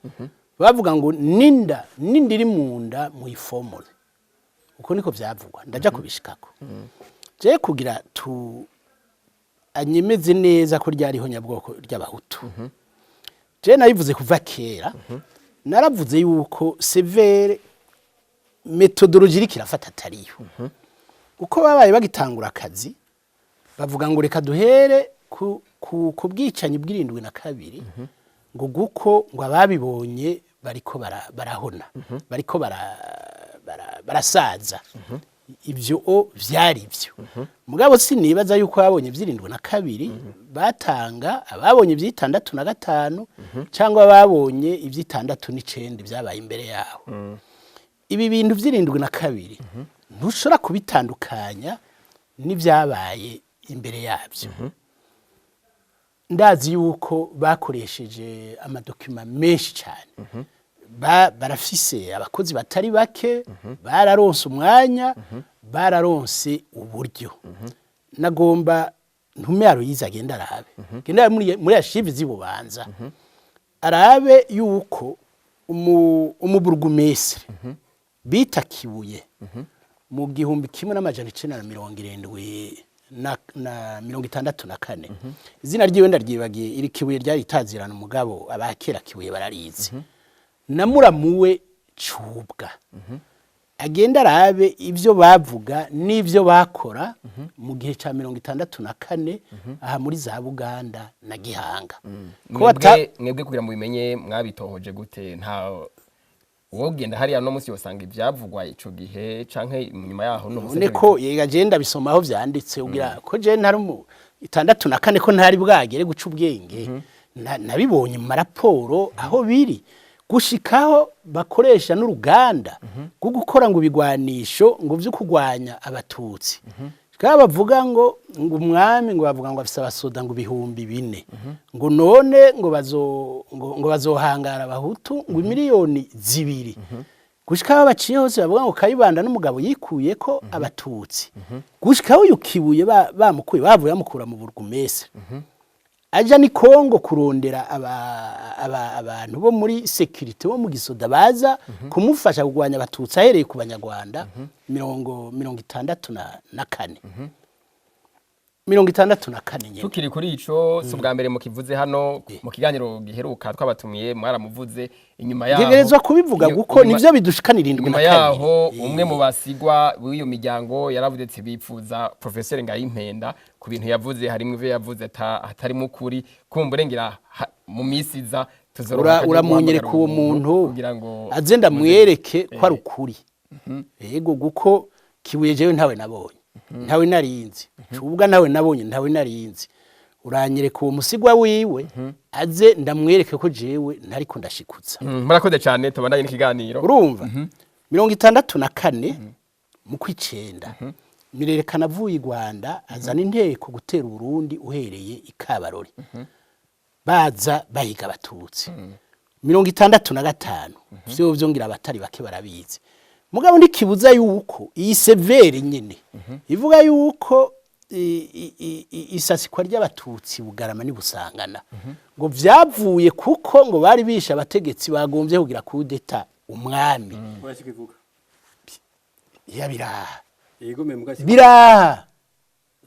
bavuga ngo ninda ninda iri mu nda muyifomore, uko niko vyavugwa. Ndaja kubishikako je kugira tu anyemeze neza ko ryari ihonyabwoko ry'Abahutu. Je nabivuze kuva kera, naravuze yuko CVR méthodologie iriko irafata atariyo, kuko babaye bagitangura akazi bavuga ngo reka duhere ku bwicanyi bw'irindwi na kabiri, ngo guko ngo ababibonye bariko barahona, bariko barasaza. Ivyo o vyari vyo, mugabo sinibaza yuko babonye ivy'irindwi na kabiri batanga ababonye ivy'itandatu na gatanu cyangwa babonye ivy'itandatu n'icenda byabaye imbere yaho. Ibi bintu vy'irindwi na kabiri ntushobora kubitandukanya n'ibyabaye imbere yabyo. Ndazi yuko bakoresheje ama documents menshi cyane. Barafise abakozi batari bake, bararonse umwanya, bararonse uburyo. Nagomba ntume Aloyizi agenda arabe, genda muri archives z'Ibubanza, arabe yuko umuburugumestre bita Kibuye mu 1964, izina ryiwe ndaryibagiye, iri Kibuye ryari itazirana, umugabo abakera Kibuye bararizi, na muramuwe Cubwa, agenda arabe ibyo bavuga n'ibyo bakora mu gihe cya 64 aha muri za Buganda na Gihanga. Ko Mwebwe kugira ngo mubimenye mwabitohoje gute? Nta wogenda hariya no munsi yosanga ivyavugwa ico gihe canke nyuma yaho no munsi? None ko yega je ndabisoma aho vyanditse, ugira ko je ntari mu 64, ko ntari bwagere guca ubwenge. Nabibonye mu maraporo aho biri, gushikaho bakoresha n'uruganda rwo gukora ngo ibigwanisho ngo vyo kurwanya Abatutsi. Kaba bavuga ngo umwami, ngo bavuga ngo afise abasoda ngo 4000, ngo none ngo bazo ngo bazohangara Abahutu ngo 2 miliyoni, gushika aho baciye hose bavuga ngo Kayibanda n'umugabo yikuye ko Abatutsi, gushika uyu Kibuye bamukuye, bavuye bamukura mu burugumese, aja ni Kongo kurondera abantu bo muri sécurité, bo mu gisoda, baza kumufasha kurwanya Abatutsi ahereye ku Banyarwanda. 64, 64 nyene. Tukiri kuri ico, si ubwa mbere mukivuze hano. Mu kiganiro giheruka twabatumiye mwaramuvuze. Inyuma yaho Ntegerezwa kubivuga kuko nivyo bidushikana irindwi inyuma na kabiri. yaho umwe mu basigwa w'iyo miryango yaravuze ati bipfuza Professeur Ngayimpenda ku bintu yavuze, harimo ivyo yavuze atarimo ukuri. Kumva mu misi iza tuzoronka akaryo Uramunyereka guhamagara uwo muntu kugira ngo aze ndamwereke ko ari ukuri. Yego, guko Kibuye jewe ntawe nabonye, ntawe narinzi. Cubwa ntawe nabonye, ntawe narinzi. Uranyereka uwo musigwa wiwe aze ndamwereke ko jewe ntariko ndashikutsa. Murakoze cyane, tubandanye n'ikiganiro. Urumva. 64 mu kwicenda, Mirerekana avuye i Rwanda azana inteko gutera Uburundi uhereye i Kabarore, baza bahiga Abatutsi. 65 vyo ngira abatari bake barabizi. Mugabo ntikibuza yuko iyi CVR nyene ivuga yuko isasikwa ry'Abatutsi Bugarama n'Ibusangana ngo vyavuye kuko ngo bari bishe abategetsi bagombye kugira coup d'état umwami. Oya, siko ivuga. Ya, biraha. Yego, me muga Biraha.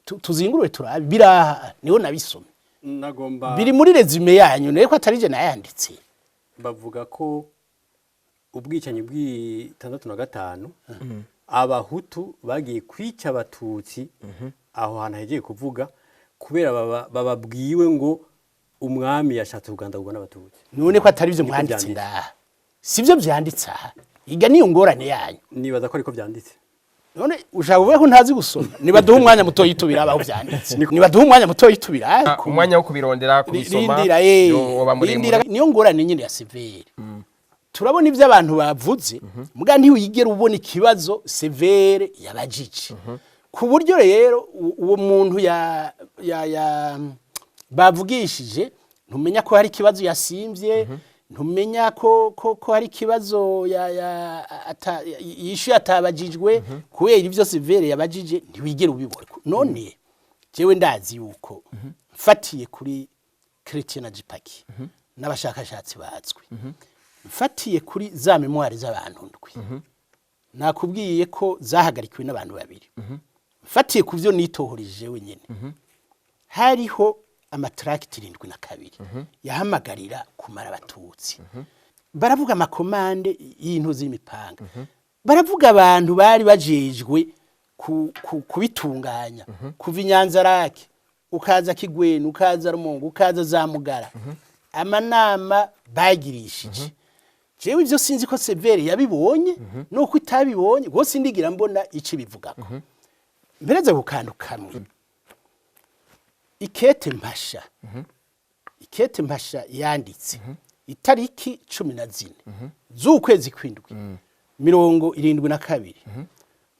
Tuzingurure turabe, biraha, niho nabisomye. Nagomba Biri muri résumé yanyu, nayo ko atari je nayanditse. Bavuga ko ubwicanyi bw'itandatu na gatanu, Abahutu bagiye kwica Abatutsi aho hantu hegeye kuvuga kubera bababwiwe ngo umwami yashatse kugandagurwa n'Abatutsi. None ko atari byo Niko mwanditse vyanditse. Ngaha sibyo vyanditse aha, iga niyo ngorane yanyu. Nibaza ko ariko vyanditse. None ushaka kuvuga ko ntazi gusoma? Nibaduha umwanya mutoyi tubiraba aho vyanditse, nibaduha umwanya mutoyi tubiraba. Ah, umwanya wo kubirondera, kubisoma Rindira, yoba muremure. Rindira, niyo ngorane nyine ya CVR. Turabona ibyo abantu bavuze, muga ntiwigera ubona ikibazo CVR yabajije, ku buryo rero uwo muntu ya bavugishije ntumenya ko hari ikibazo yasimvye, ntumenya ko hari ikibazo yishuye atabajijwe, kubera ibyo CVR yabajije ntiwigera ubibona. None jewe ndazi yuko mfatiye kuri Chrétien na Jipaki n'abashakashatsi bazwi, mfatiye kuri za mémoires z'abantu ndwi nakubwiye ko zahagarikiwe n'abantu babiri, mfatiye ku byo nitohoreje wenyine, hariho amatracts 72 yahamagarira kumara Abatutsi. Baravuga amacommandes y'intuzi y'imipanga, baravuga abantu bari bajejwe kubitunganya kuva i Nyanzarake, ukaza Kigwena, ukaza Rumongo, ukaza za Mugara, amanama bagirishije. Jewe ivyo sinzi ko CVR yabibonye nuko itabibonye, rwose sindigira mbona ico bivugako. Mpereze ku kantu kamwe. Ikete Mpasha yanditse itariki 14 z'ukwezi kw'indwi 72,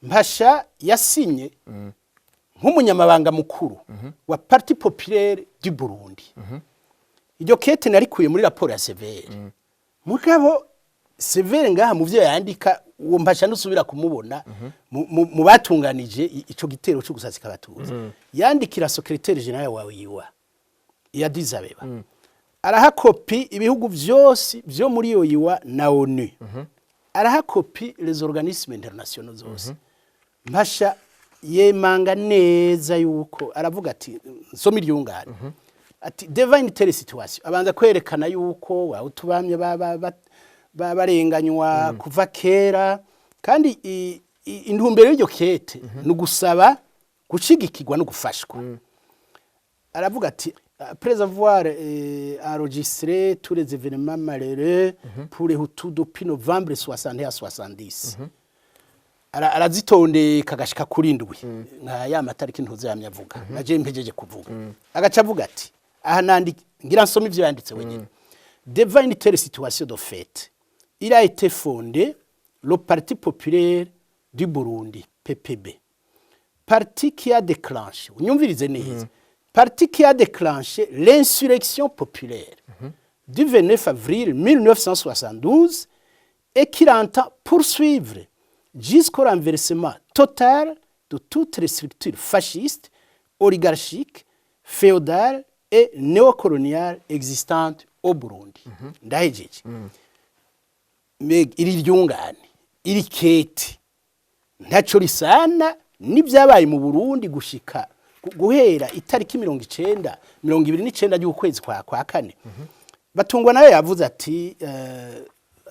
Mpasha yasinye nk'umunyamabanga mukuru wa Parti Populaire du Burundi. Iryo kete narikuye muri raporo ya CVR. Mugabo CVR ngaha mu byo yandika, uwo Mpasha nusubira kumubona mu batunganije ico gitero cyo gusasika Abatutsi. Yandikira secrétaire général wawe yiwa ya Addis Abeba, araha kopi ibihugu vyose vyo muri iyo yiwa na ONU, araha kopi les organismes internationaux zose. Mpasha yemanga neza yuko aravuga ati, nsoma iryungane, ati: "Devant une telle situation", abanza kwerekana yuko Abahutu bamye barenganywa kuva kera, kandi intumbero y'iryo kete ni ugusaba gushigikirwa no gufashwa. Aravuga ati: "Après avoir enregistré tous les événements malheureux pour les Hutus depuis novembre 61 à 70", arazitondeka agashika kuri ndwi, nka ya matariki ntuze yamye avuga naje mpejeje kuvuga. Agaca avuga ati, aha nandi ngira nsome ivyo yanditse wenyine: "Devant une telle situation de fait, il a été fondé le Parti populaire du Burundi, PPB, parti qui a déclenché", unyumvirize neza, "parti qui a déclenché l'insurrection populaire du 29 avril 1972 et qu'il entend poursuivre jusqu'au renversement total de toutes les structures fascistes, oligarchiques, féodales et néocoloniales existantes au Burundi." Ndahejeje. Mbega iri ryungane, iri kete ntaco risana n'ibyabaye mu Burundi gushika guhera itariki 90, 29 y'ukwezi kwa kane? Batungwa nayo yavuze ati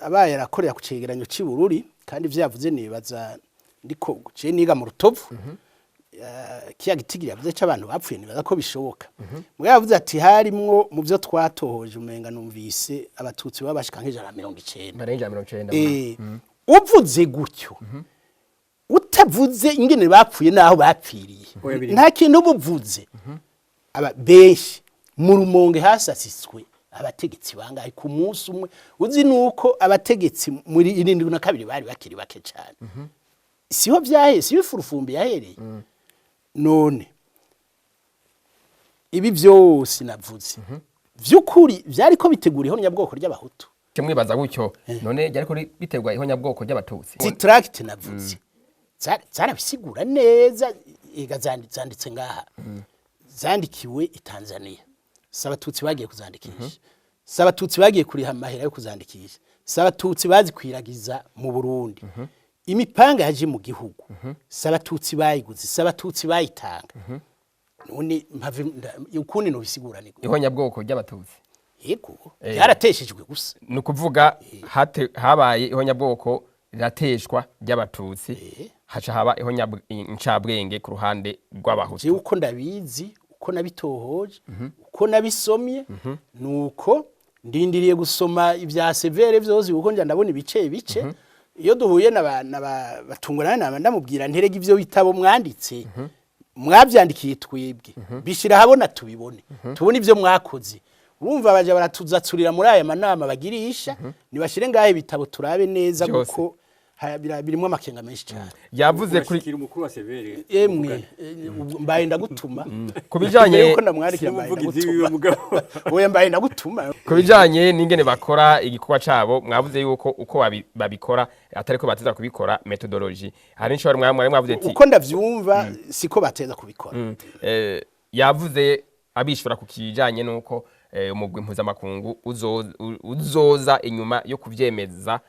abaye arakorera ku cegeranyo c'i Bururi, kandi ivyo yavuze nibaza ndiko je niga mu Rutovu. Kiya gitigiri yavuze c'abantu bapfuye nibaza ko bishoboka. Mugabo yavuze ati harimwo mu byo twatohoje, umenga numvise Abatutsi babashika nk'190. Barenga 90. Uvuze gutyo utavuze ingene bapfuye n'aho bapfiriye, Oya, biri. nta kintu uba uvuze. Aba benshi mu Rumonge hasasitswe. Abategetsi bangahe ku munsi umwe? Uzi nuko abategetsi muri 72 bari bakiri bake cyane. Siho vyahe, siho ifurufumbi yahereye. None ibi byose navuze vy'ukuri vyariko bitegura ihonyabwoko ry'Abahutu? Mwibaza gutyo, none ryariko biterwa ihonyabwoko ry'Abatutsi? Izi tract navuze zarabisigura neza. Ega zanditse ngaha, zandikiwe i Tanzania. Si Abatutsi bagiye kuzandikisha, si Abatutsi bagiye kuriha amahera yo kuzandikisha, si Abatutsi bazikwiragiza mu Burundi. Imipanga yaje mu gihugu, si Abatutsi bayiguze, si Abatutsi bayitanga. None mpave ukundi nobisigura ni gute? Ihonyabwoko ry'Abatutsi? Yego, byarateshejwe gusa. Ni ukuvuga habaye ihonyabwoko rirateshwa ry'Abatutsi, haca haba incabwenge ku ruhande rw'Abahutu. Jewe uko ndabizi, uko nabitohoje, uko nabisomye, nuko ndindiriye gusoma ibya CVR vyose, kuko nja ndabona ibice bice. Iyo duhuye na batungurana nama ndamubwira nterega ivyo bitabo mwanditse, mwavyandikiye twebwe, bishira habona tubibone, tubone ivyo mwakoze. Urumva baja baratuzaturira muri aya manama bagirisha, nibashire ngahe ibitabo turabe neza. Vyose. Kuko birimwo amakenga menshi cyane. Yavuze kuri Urashikira umukuru wa CVR. Emwe, mbaye ndagutuma. Ku bijanye Mbere yuko ndamwandikira, mbaye Umuvugizi wiwe ndagutuma. mugabo. Oya, mbaye ndagutuma. Ku bijanye n'ingene bakora igikorwa cabo, mwavuze yuko uko babikora atari ko bateza kubikora, methodology. Hari n'ishobora mwari mwavuze ati Uko ndavyumva siko bateza kubikora. Yavuze abishura ku kijanye n'uko umugwi mpuzamakungu uzoza inyuma yo kuvyemeza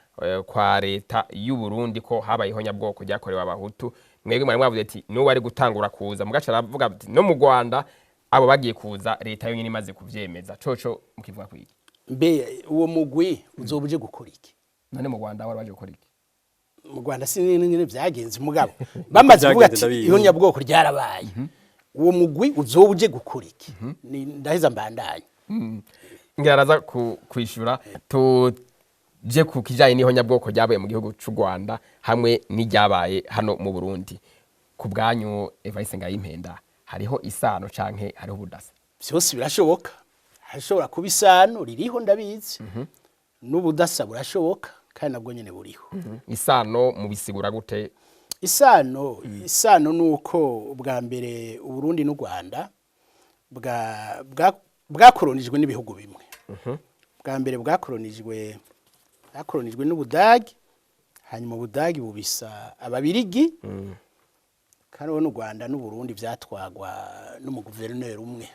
kwa leta y'u Burundi ko habaye ihonyabwoko ryakorewe Abahutu. Mwebwe mwari mwavuze ati n'uwo ari gutangura kuza, mugaca aravuga ati no mu Rwanda abo bagiye kuza leta yonyine imaze kuvyemeza. Coco mukivuga kwiki? Mbe uwo mugwi uzoba uje gukora iki? None mu Rwanda wari baje gukora iki? Mu Rwanda sinzi nyine vyagenze, mugabo bamaze kuvuga Vyagenze ati ndabizi. ihonyabwoko ryarabaye, uwo mugwi uzoba uje gukora iki? Ni ndaheza mbandanye. Ngira araza kwishura. Tuje ku kijanye n'ihonyabwoko ryabaye mu gihugu c'u Rwanda hamwe n'iryabaye hano mu Burundi. Ku bwanyu, Evariste Ngayimpenda, hariho isano canke hariho ubudasa? Vyose birashoboka. Hashobora kuba isano, ririho ndabizi, n'ubudasa burashoboka kandi nabwo nyene buriho. Isano mubisigura gute? Isano ni uko ubwa mbere Uburundi n'u Rwanda bwakoronijwe n'ibihugu bimwe. Bwa mbere bwakoronijwe n'Ubudagi, hanyuma Ubudagi bubisa Ababirigi, kandi n'u Rwanda n'Uburundi vyatwagwa n'umuguverineri umwe.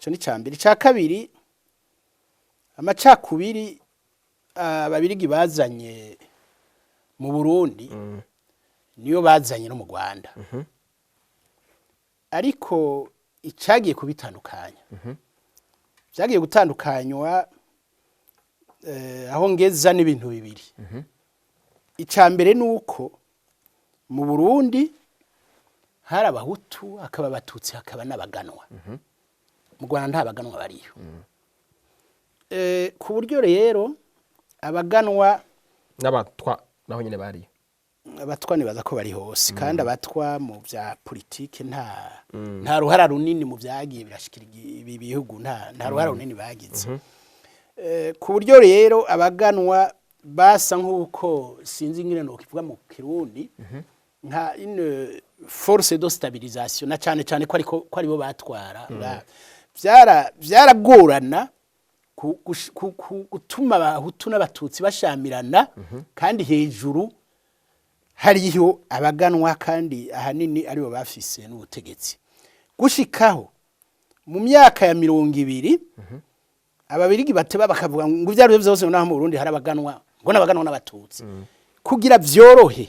Ico ni icya mbere. Icya kabiri, amacakubiri Ababirigi bazanye mu Burundi niyo bazanye no mu Rwanda, ariko icyagiye kubitandukanya, byagiye gutandukanywa aho ngeza n'ibintu bibiri. Icya mbere ni uko mu Burundi hari Abahutu, hakaba Abatutsi, hakaba n'Abaganwa. Mu Rwanda nta baganwa bariyo. Ku buryo rero abaganwa N'Abatwa naho nyene bariyo. Abatwa nibaza ko bari hose, kandi Abatwa mu bya politike nta ruhara runini mu byagiye birashikira ibi bihugu, nta ruhara runini bagize. Ku buryo rero abaganwa basa nk'uko, sinzi ingene nokivuga mu Kirundi, nka une force de stabilisation, na cane cane ko ariko ko aribo batwara. Vyaragorana gutuma Abahutu n'Abatutsi bashamirana kandi hejuru hariho abaganwa, kandi ahanini aribo bafise n'ubutegetsi. Gushikaho mu myaka ya 20 Ababirigi bateba bakavuga ngo ibyo ari byo byose naho mu Burundi hari abaganwa, ngo n'abaganwa n'Abatutsi, kugira vyorohe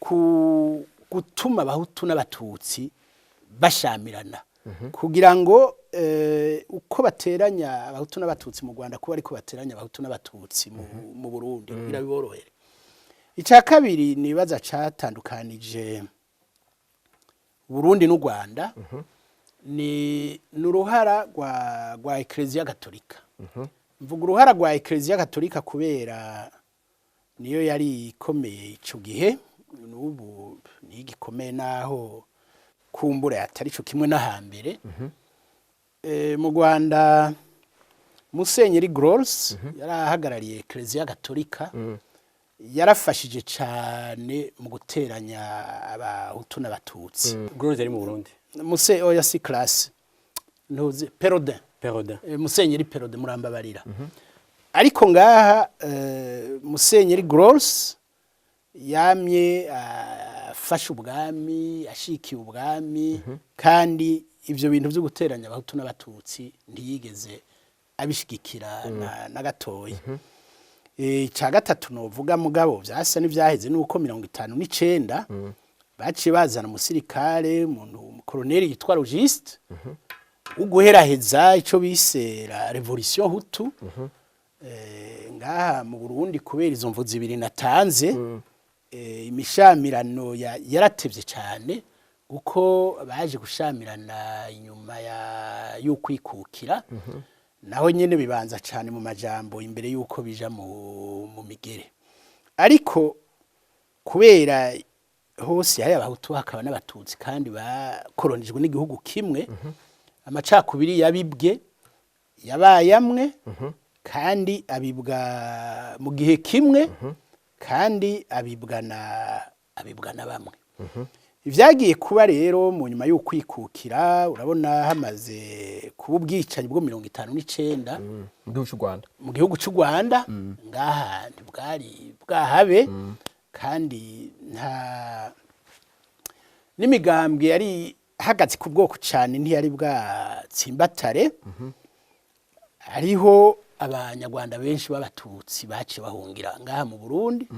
ku gutuma Abahutu n'Abatutsi bashamirana, kugira ngo uko bateranya Abahutu n'Abatutsi mu Rwanda kuba ariko bateranya Abahutu n'Abatutsi mu Burundi, kugira biborohere. Icya kabiri nibaza cyatandukanije Burundi n'u Rwanda ni uruhara rwa Ecclesia Gatolika. Mvuga uruhara rwa Ecclesia Gatolika kubera niyo yari ikomeye ico gihe, n'ubu niyo igikomeye, naho kumbura atari co kimwe n'ahambere. Mu Rwanda Musenyeri Grols yari ahagarariye Eklezia Gatolika, yarafashije cyane mu guteranya Abahutu n'Abatutsi. Grols yari mu Burundi? Muse, oya, si classe, ntuzi Perraudin. Perraudin. Musenyeri Perraudin, murambabarira. Ariko ngaha Musenyeri Grols yamye afashe ubwami, ashikiye ubwami, kandi ivyo bintu vyo guteranya Abahutu n'Abatutsi ntiyigeze abishigikira na gatoya. Icya gatatu novuga, mugabo vyasa n'ivyaheze, nuko 59 baciye bazana umusirikare, umuntu umukoroneri yitwa Logiste, uguheraheza ico bise la révolution hutu ngaha mu Burundi. Kubera izo mvu zibiri natanze, imishamirano yaratevye cyane, kuko baje gushamirana inyuma ya y'ukwikukira, naho nyene bibanza cyane mu majambo imbere y'uko bija mu migere. Ariko kubera hose hari Abahutu hakaba n'Abatutsi, kandi bakoronijwe n'igihugu kimwe, amacakubiri yabibwe yabaye amwe, kandi abibwa mu gihe kimwe, kandi abibwa na bamwe. Ivyagiye kuba rero mu nyuma y'ukwikukira, urabona hamaze kuba ubwicanyi bwo 59 Mu gihugu cy'u Rwanda. Mu gihugu cy'u Rwanda. Ngaha ntibwari bwahabe, kandi nta n'imigambwe yari ihagaze ku bwoko cyane ntiyari bwatsimbatare. Hariho Abanyarwanda benshi b'Abatutsi baciye bahungira ngaha mu Burundi,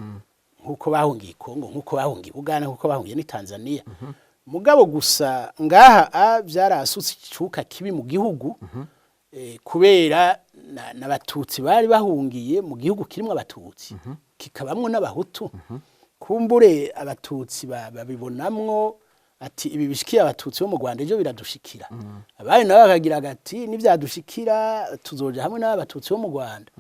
nk'uko bahungiye Kongo, nk'uko bahungiye Uganda, nk'uko bahungiye ní Tanzania. Mugabo gusa ngaha byarasutse icuka kibi mu gihugu, kubera n'Abatutsi bari bahungiye mu gihugu kirimo Abatutsi kikabamwo n'Abahutu. Kumbure Abatutsi babibonamwo ati ibi bishikiye Abatutsi bo mu Rwanda, ejo biradushikira. Abandi nabo bakagira ati nivyadushikira tuzoja hamwe n'Abatutsi bo mu Rwanda.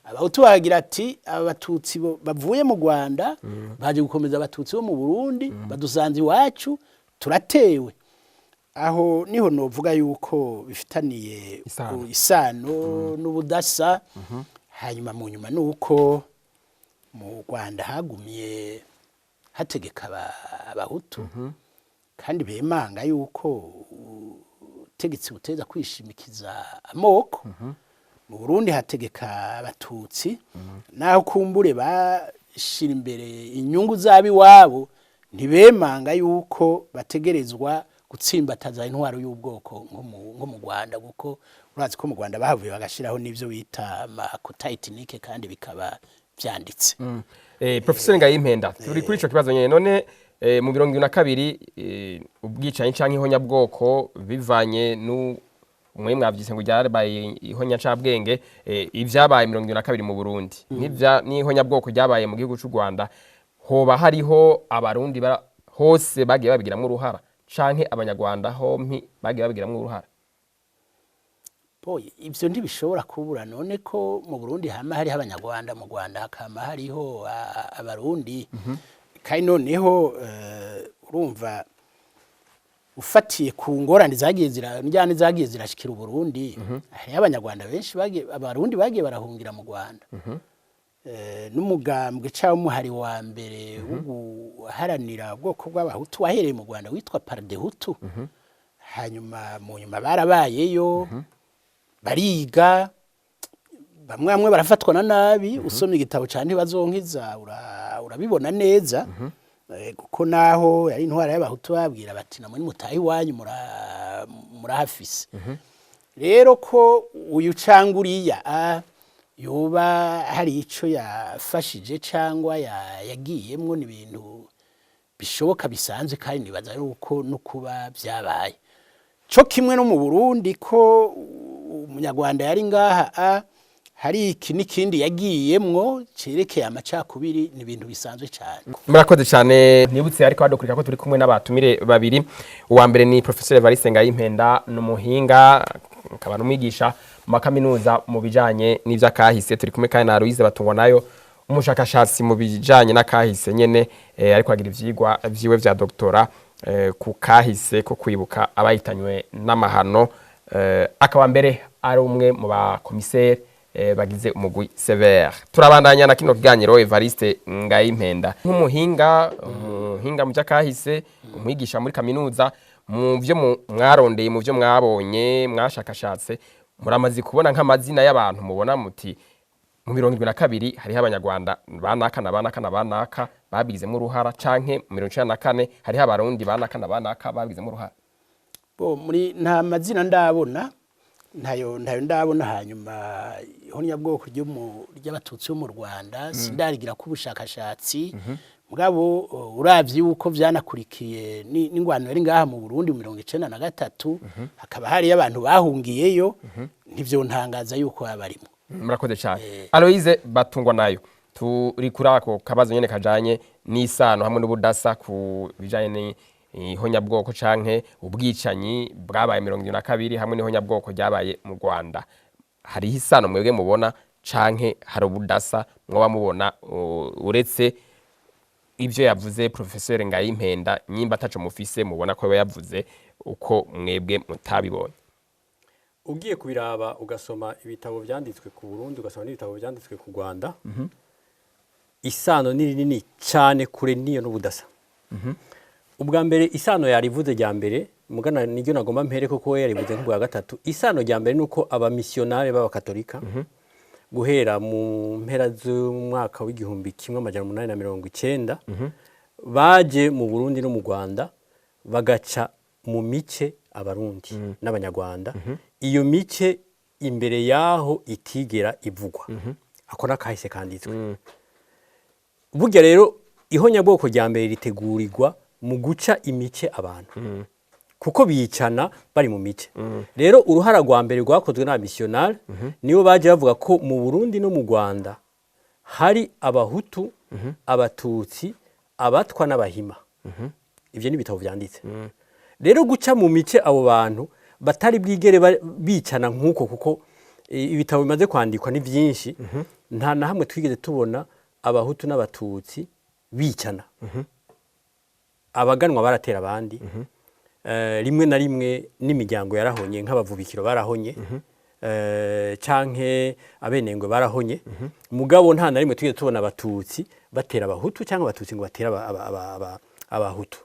Abahutu bakagira ati aba Batutsi bavuye mu Rwanda baje gukomeza Abatutsi bo mu Burundi, badusanze iwacu, turatewe. Aho niho novuga yuko bifitaniye Isano. Isano n'ubudasa. Hanyuma mu nyuma nuko mu Rwanda hagumye hategeka Abahutu, kandi bemanga yuko ubutegetsi buteza kwishimikiza amoko. Mu Burundi hategeka Abatutsi, naho kumbure bashira imbere inyungu z'abiwabo, ntibemanga yuko bategerezwa gutsimbataza intwaro y'ubwoko nko mu Rwanda, kuko urazi ko mu Rwanda bahavuye bagashiraho n'ivyo bita ama quotas ethniques, kandi bikaba vyanditse. Professor Ngayimpenda, turi kuri ico kibazo nyene. None mu 72 ubwicanyi canke ihonyabwoko, bivanye nu mwe mwavyise ngo ryabaye ihonyacabwenge, ivyabaye 72 mu Burundi n'ivya n'ihonyabwoko ryabaye mu gihugu c'u Rwanda, hoba hariho Abarundi hose bagiye babigiramwo uruhara, canke Abanyarwanda hompi bagiye babigiramwo uruhara? Boy, ivyo ntibishobora kubura. None ko mu Burundi hama hariho Abanyarwanda, mu Rwanda hakama hariho Abarundi. Kandi noneho urumva, ufatiye ku ngorane zagiye zira njyane zagiye zirashikira Uburundi, hariho Abanyarwanda benshi bagiye, Abarundi bagiye barahungira mu Rwanda. N'umugambwe cyangwa umuhari wa mbere wo guharanira ubwoko bw'Abahutu wahereye mu Rwanda witwa Pardehutu. Hanyuma mu nyuma barabayeyo, bariga, bamwe bamwe barafatwa na nabi. Usomye igitabo cyane Ntibazonkiza urabibona neza. Kuko naho yari intwara y'Abahutu, babwira bati namwe nimutahe iwanyu murahafise. Rero ko uyu cangwa uriya yoba hari ico yafashije cangwa yagiyemwo, ni ibintu bishoboka bisanzwe, kandi nibaza yuko no kuba vyabaye co kimwe no mu Burundi, ko Umunyarwanda yari ngaha hari iki n'ikindi yagiyemwo cerekeye amacakubiri, ni ibintu bisanzwe cyane. Murakoze cyane. Nibutse ariko badukurikira ko turi kumwe n'abatumire babiri. Uwa mbere ni Professor Evariste Ngayimpenda, ni umuhinga akaba n'umwigisha mu makaminuza mu bijanye n'ivy'akahise. Turi kumwe kandi na Louise Batungwanayo, umushakashatsi mu bijanye n'akahise nyene, ariko agira ivyigwa vyiwe vya doctorat ku kahise ko kwibuka abahitanywe n'amahano, akaba mbere ari umwe mu bakomiseri bagize umugwi CVR. Turabandanya na kino kiganiro. Evariste Ngayimpenda, nk'umuhinga, umuhinga mu by'akahise, umwigisha muri kaminuza, mu byo mwarondeye, mu byo mwabonye, mwashakashatse, muramaze kubona nk'amazina y'abantu mubona muti mu 72 hariho Abanyarwanda banaka na banaka na banaka babigizemo uruhara, canke mu 94 hariho Abarundi banaka na banaka babigizemo uruhara? Bo muri nta mazina ndabona, ntayo ndabona. Hanyuma ihonyabwoko ry'Abatutsi bo mu Rwanda sindarigira ko ubushakashatsi. Mugabo uravye yuko vyanakurikiye n'ingwano yari ngaha mu Burundi mu 93, hakaba hariyo abantu bahungiyeyo, ntivyontangaza yuko baba barimo. Murakoze cyane. Aloise Batungwa nayo, turi kuri ako kabazo nyene kajanye n'isano hamwe n'ubudasa ku bijanye n'ihonyabwoko canke ubwicanyi bwabaye 72 hamwe n'ihonyabwoko ryabaye mu Rwanda. Hariho isano mwebwe mubona, canke hari ubudasa mwoba mubona, uretse ibyo yavuze Professeur Ngayimpenda, nyimba ataco mufise mubona ko yavuze uko mwebwe mutabibonye? Ugiye kubiraba, ugasoma ibitabo byanditswe ku Burundi, ugasoma n'ibitabo byanditswe ku Rwanda, isano ni rinini cyane kure niyo n'ubudasa. Ubwa mbere, isano yarivuze rya mbere, mugana niryo nagomba mpere kuko we yarivuze nk'ubwa gatatu. Isano rya mbere nuko abamisiyonari b'Abakatolika guhera mu mpera z'umwaka w'1890 baje mu Burundi no mu Rwanda, bagaca mu mice Abarundi n'Abanyarwanda. Iyo mice imbere yaho itigera ivugwa, ako nakahise kanditswe. Burya rero ihonyabwoko rya mbere ritegurirwa mu guca imice abantu, kuko bicana bari mu mice. Rero uruhara rwa mbere rwakozwe n'abamisiyonari, nibo baje bavuga ko mu Burundi no mu Rwanda hari Abahutu, Abatutsi, Abatwa n'Abahima. Ibyo ni ibitabo byanditse. Rero guca mu mice abo bantu batari bwigere bicana nk'uko, kuko ibitabo bimaze kwandikwa ni byinshi, nta na hamwe twigeze tubona Abahutu n'Abatutsi bicana. Abaganwa baratera abandi, rimwe na rimwe n'imiryango yarahonye, nk'abavubikiro barahonye, canke Abenengwe barahonye. Mugabo nta na rimwe tugeze tubona Abatutsi batera Abahutu cyangwa Abatutsi ngo batere Abahutu.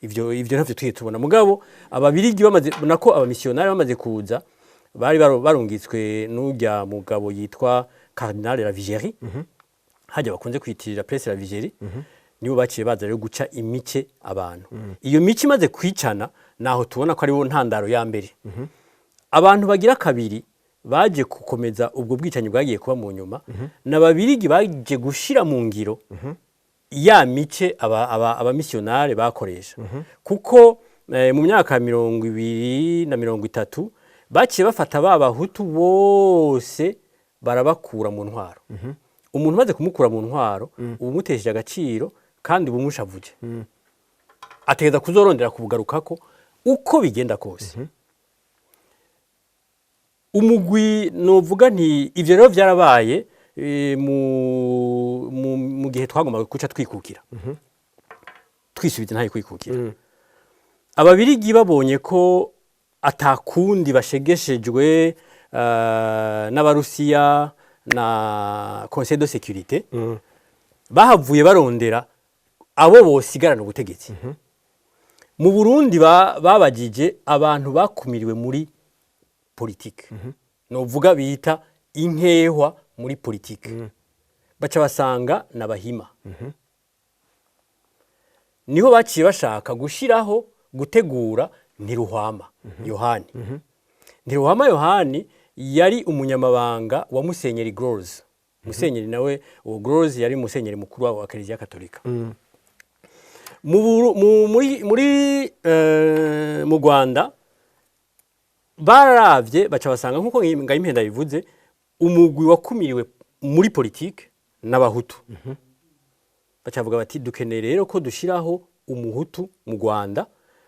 Ivyo ntavyo tugeze tubona. Mugabo Ababirigi bamaze, nako abamisiyonari bamaze kuza, bari barungitswe n'urya mugabo yitwa Cardinal Lavigerie, hajya bakunze kwitirira Place Lavigerie, nibo baciye baza rero guca imice abantu. Iyo mice imaze kwicana, naho tubona ko ariwo ntandaro ya mbere. Abantu bagira kabiri baje gukomeza ubwo bwicanyi bwagiye kuba mu nyuma, n'Ababirigi baje gushira mu ngiro ya mice abamisiyonari bakoresha, kuko mu myaka 20 na 30 baciye bafata ba Bahutu bose barabakura mu ntwaro. Umuntu umaze kumukura mu ntwaro, uba umutesheje agaciro kandi uba umushavuje, ategereza kuzorondera kubugarukako uko bigenda kose. Umugwi novuga nti ivyo rero vyarabaye mu gihe twagombaga guca twikukira, twisubiza ntayo kwikukira. Ababirigi babonye ko atakundi, bashegeshejwe n'Abarusiya na Conseil de sécurité, bahavuye barondera abo bosigarana ubutegetsi mu Burundi. Babagije abantu bakumiriwe muri politike, novuga bita inkehwa muri politike, baca basanga n'Abahima. Niho baciye bashaka gushiraho, gutegura Ntiruhwama Yohani. Ntiruhwama Yohani yari umunyamabanga wa Musenyeri Groze. Musenyeri nawe uwo Groze yari musenyeri mukuru wa Kiliziya Katolika. Mu Buru- mu- muri muri eh, mu Rwanda bararavye baca basanga, nkuko Ngayimpenda bivuze, umugwi wakumiriwe muri politike n'Abahutu. Baca bavuga bati dukeneye rero ko dushiraho Umuhutu mu Rwanda.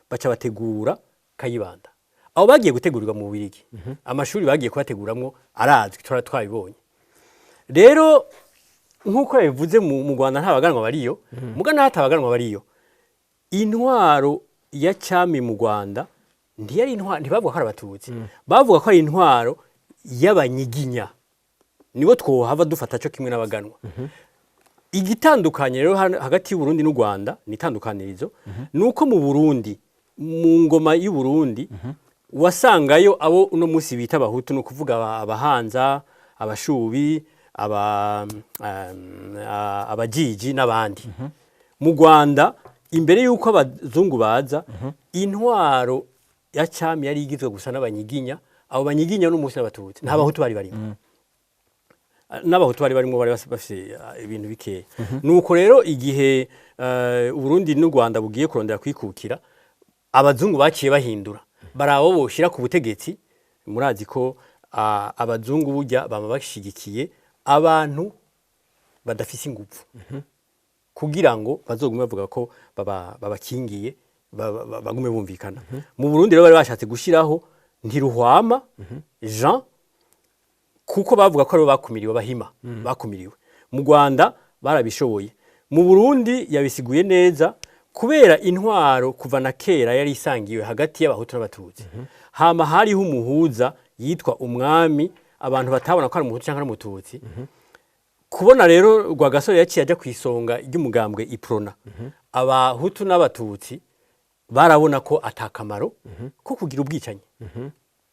Baca bategura Kayibanda. Aho bagiye gutegurirwa mu Bubirigi, amashuri bagiye kubateguramwo arazwi, tora twabibonye. Rero nk'uko yabivuze, mu Rwanda nta baganwa bariyo, muga naho atabaganwa bariyo, intwaro ya cyami mu Rwanda ntiyari intwaro. Ntibavuga ko ari Abatutsi, bavuga ko ari intwaro. Y'abanyiginya nibo twohava dufata cyo kimwe n'abaganwa. Igitandukanye rero hagati y'u Burundi n'u Rwanda ni itandukanirizo, nuko mu Burundi, mu ngoma y'u Burundi, wasangayo abo uno munsi bita abahutu, ni ukuvuga abahanza, abashubi, abajiji n'abandi. Mu Rwanda, imbere y'uko abazungu baza, intwaro ya cami yari igizwe gusa n'abanyiginya. Abo banyiginya n'umunsi n'abatutsi, nta bahutu bari barimo. N'abahutu bari barimo bari bafise ibintu bikeya. Nuko rero igihe Uburundi n'u Rwanda bugiye kurondera kwikukira, abazungu baciye bahindura, barabo boshira ku butegetsi. Murazi ko abazungu burya bama bashigikiye abantu badafise ingufu kugira ngo bazogume bavuga ko babakingiye, bagume bumvikana. Mu Burundi rero bari bashatse gushiraho Ntiruhwama Jean, kuko bavuga ko aribo bakumiriwe, abahima bakumiriwe. Mu Rwanda barabishoboye. Mu Burundi yabisiguye neza, kubera intwaro kuva na kera yari isangiwe hagati y'abahutu n'abatutsi, hama hariho umuhuza yitwa umwami, abantu batabona ko ari umuhutu cyangwa ari umututsi. Kubona rero Rwagasore yaciye ajya ku isonga ry'umugambwe Iprona, abahutu n'abatutsi barabona ko atakamaro ko kugira ubwicanyi,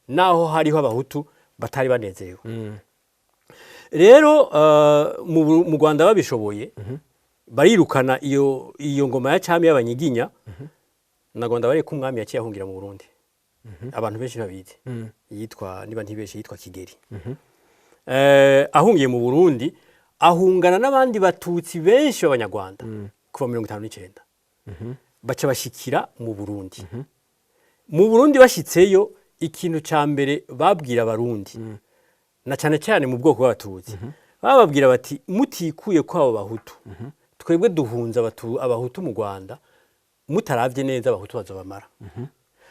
naho hariho abahutu batari banezerewe. Rero mu Rwanda babishoboye, barirukana iyo ngoma ya cami y'abanyiginya. Na Rwanda bari ko umwami yaciye ahungira mu Burundi, abantu benshi babizi, yitwa, niba ntibeshe, yitwa Kigeri. Ahungiye mu Burundi, ahungana n'abandi batutsi benshi b'abanyarwanda kuva 59, baca bashikira mu Burundi. Mu Burundi bashitseyo, ikintu ca mbere babwira abarundi, na cyane cyane mu bwoko bw'abatutsi, bababwira bati: "Mutikuye ko abo bahutu, twebwe duhunze abahutu mu Rwanda, mutaravye neza abahutu bazobamara."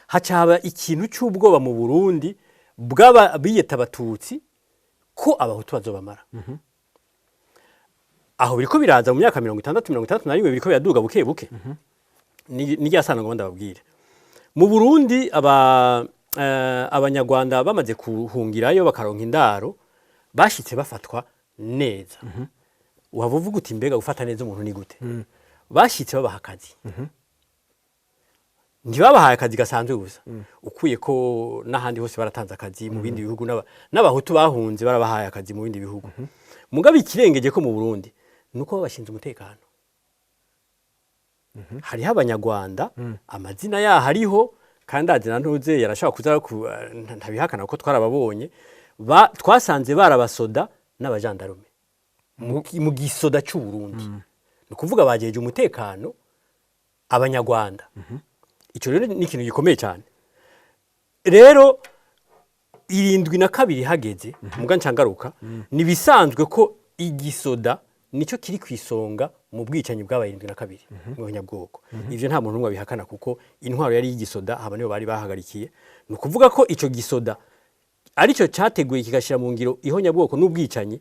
Haca haba ikintu c'ubwoba mu Burundi bw'aba biyeta abatutsi ko abahutu bazobamara. Aho biriko biraza mu myaka 60, 61, biriko biraduga buke buke. Ni rya sano ngo ndababwire. Mu Burundi abanyarwanda bamaze kuhungirayo bakaronka indaro, bashitse bafatwa neza. Waba uvuga uti: "Mbega gufata neza umuntu ni gute?" Bashitse babaha akazi. Ntibabahaye akazi gasanzwe gusa, ukuye ko n'ahandi hose baratanze akazi mu bindi bihugu, n'abahutu bahunze barabahaye akazi mu bindi bihugu. Mugabo ikirengeje ko mu Burundi nuko babashinze umutekano. Hariho abanyarwanda amazina yaho ariho, kandi azina ntuze yarashobora kuza ntabihakana ko twarababonye. Twasanze barabasoda n'abajandarume mu gisoda cy'u Burundi, ni ukuvuga bajeje umutekano abanyarwanda. Icyo rero ni ikintu gikomeye cyane. Rero 72 hageze, muga ncangaruka, ni bisanzwe ko igisoda nicyo kiri ku isonga mu bwicanyi bwabaye 72 mu banyabwoko. Ivyo nta muntu n'umwe abihakana, kuko intwaro yari y'igisoda, haba nibo bari bahagarikiye. Ni ukuvuga ko ico gisoda aricyo cyateguye kigashyira mu ngiro ihonyabwoko n'ubwicanyi.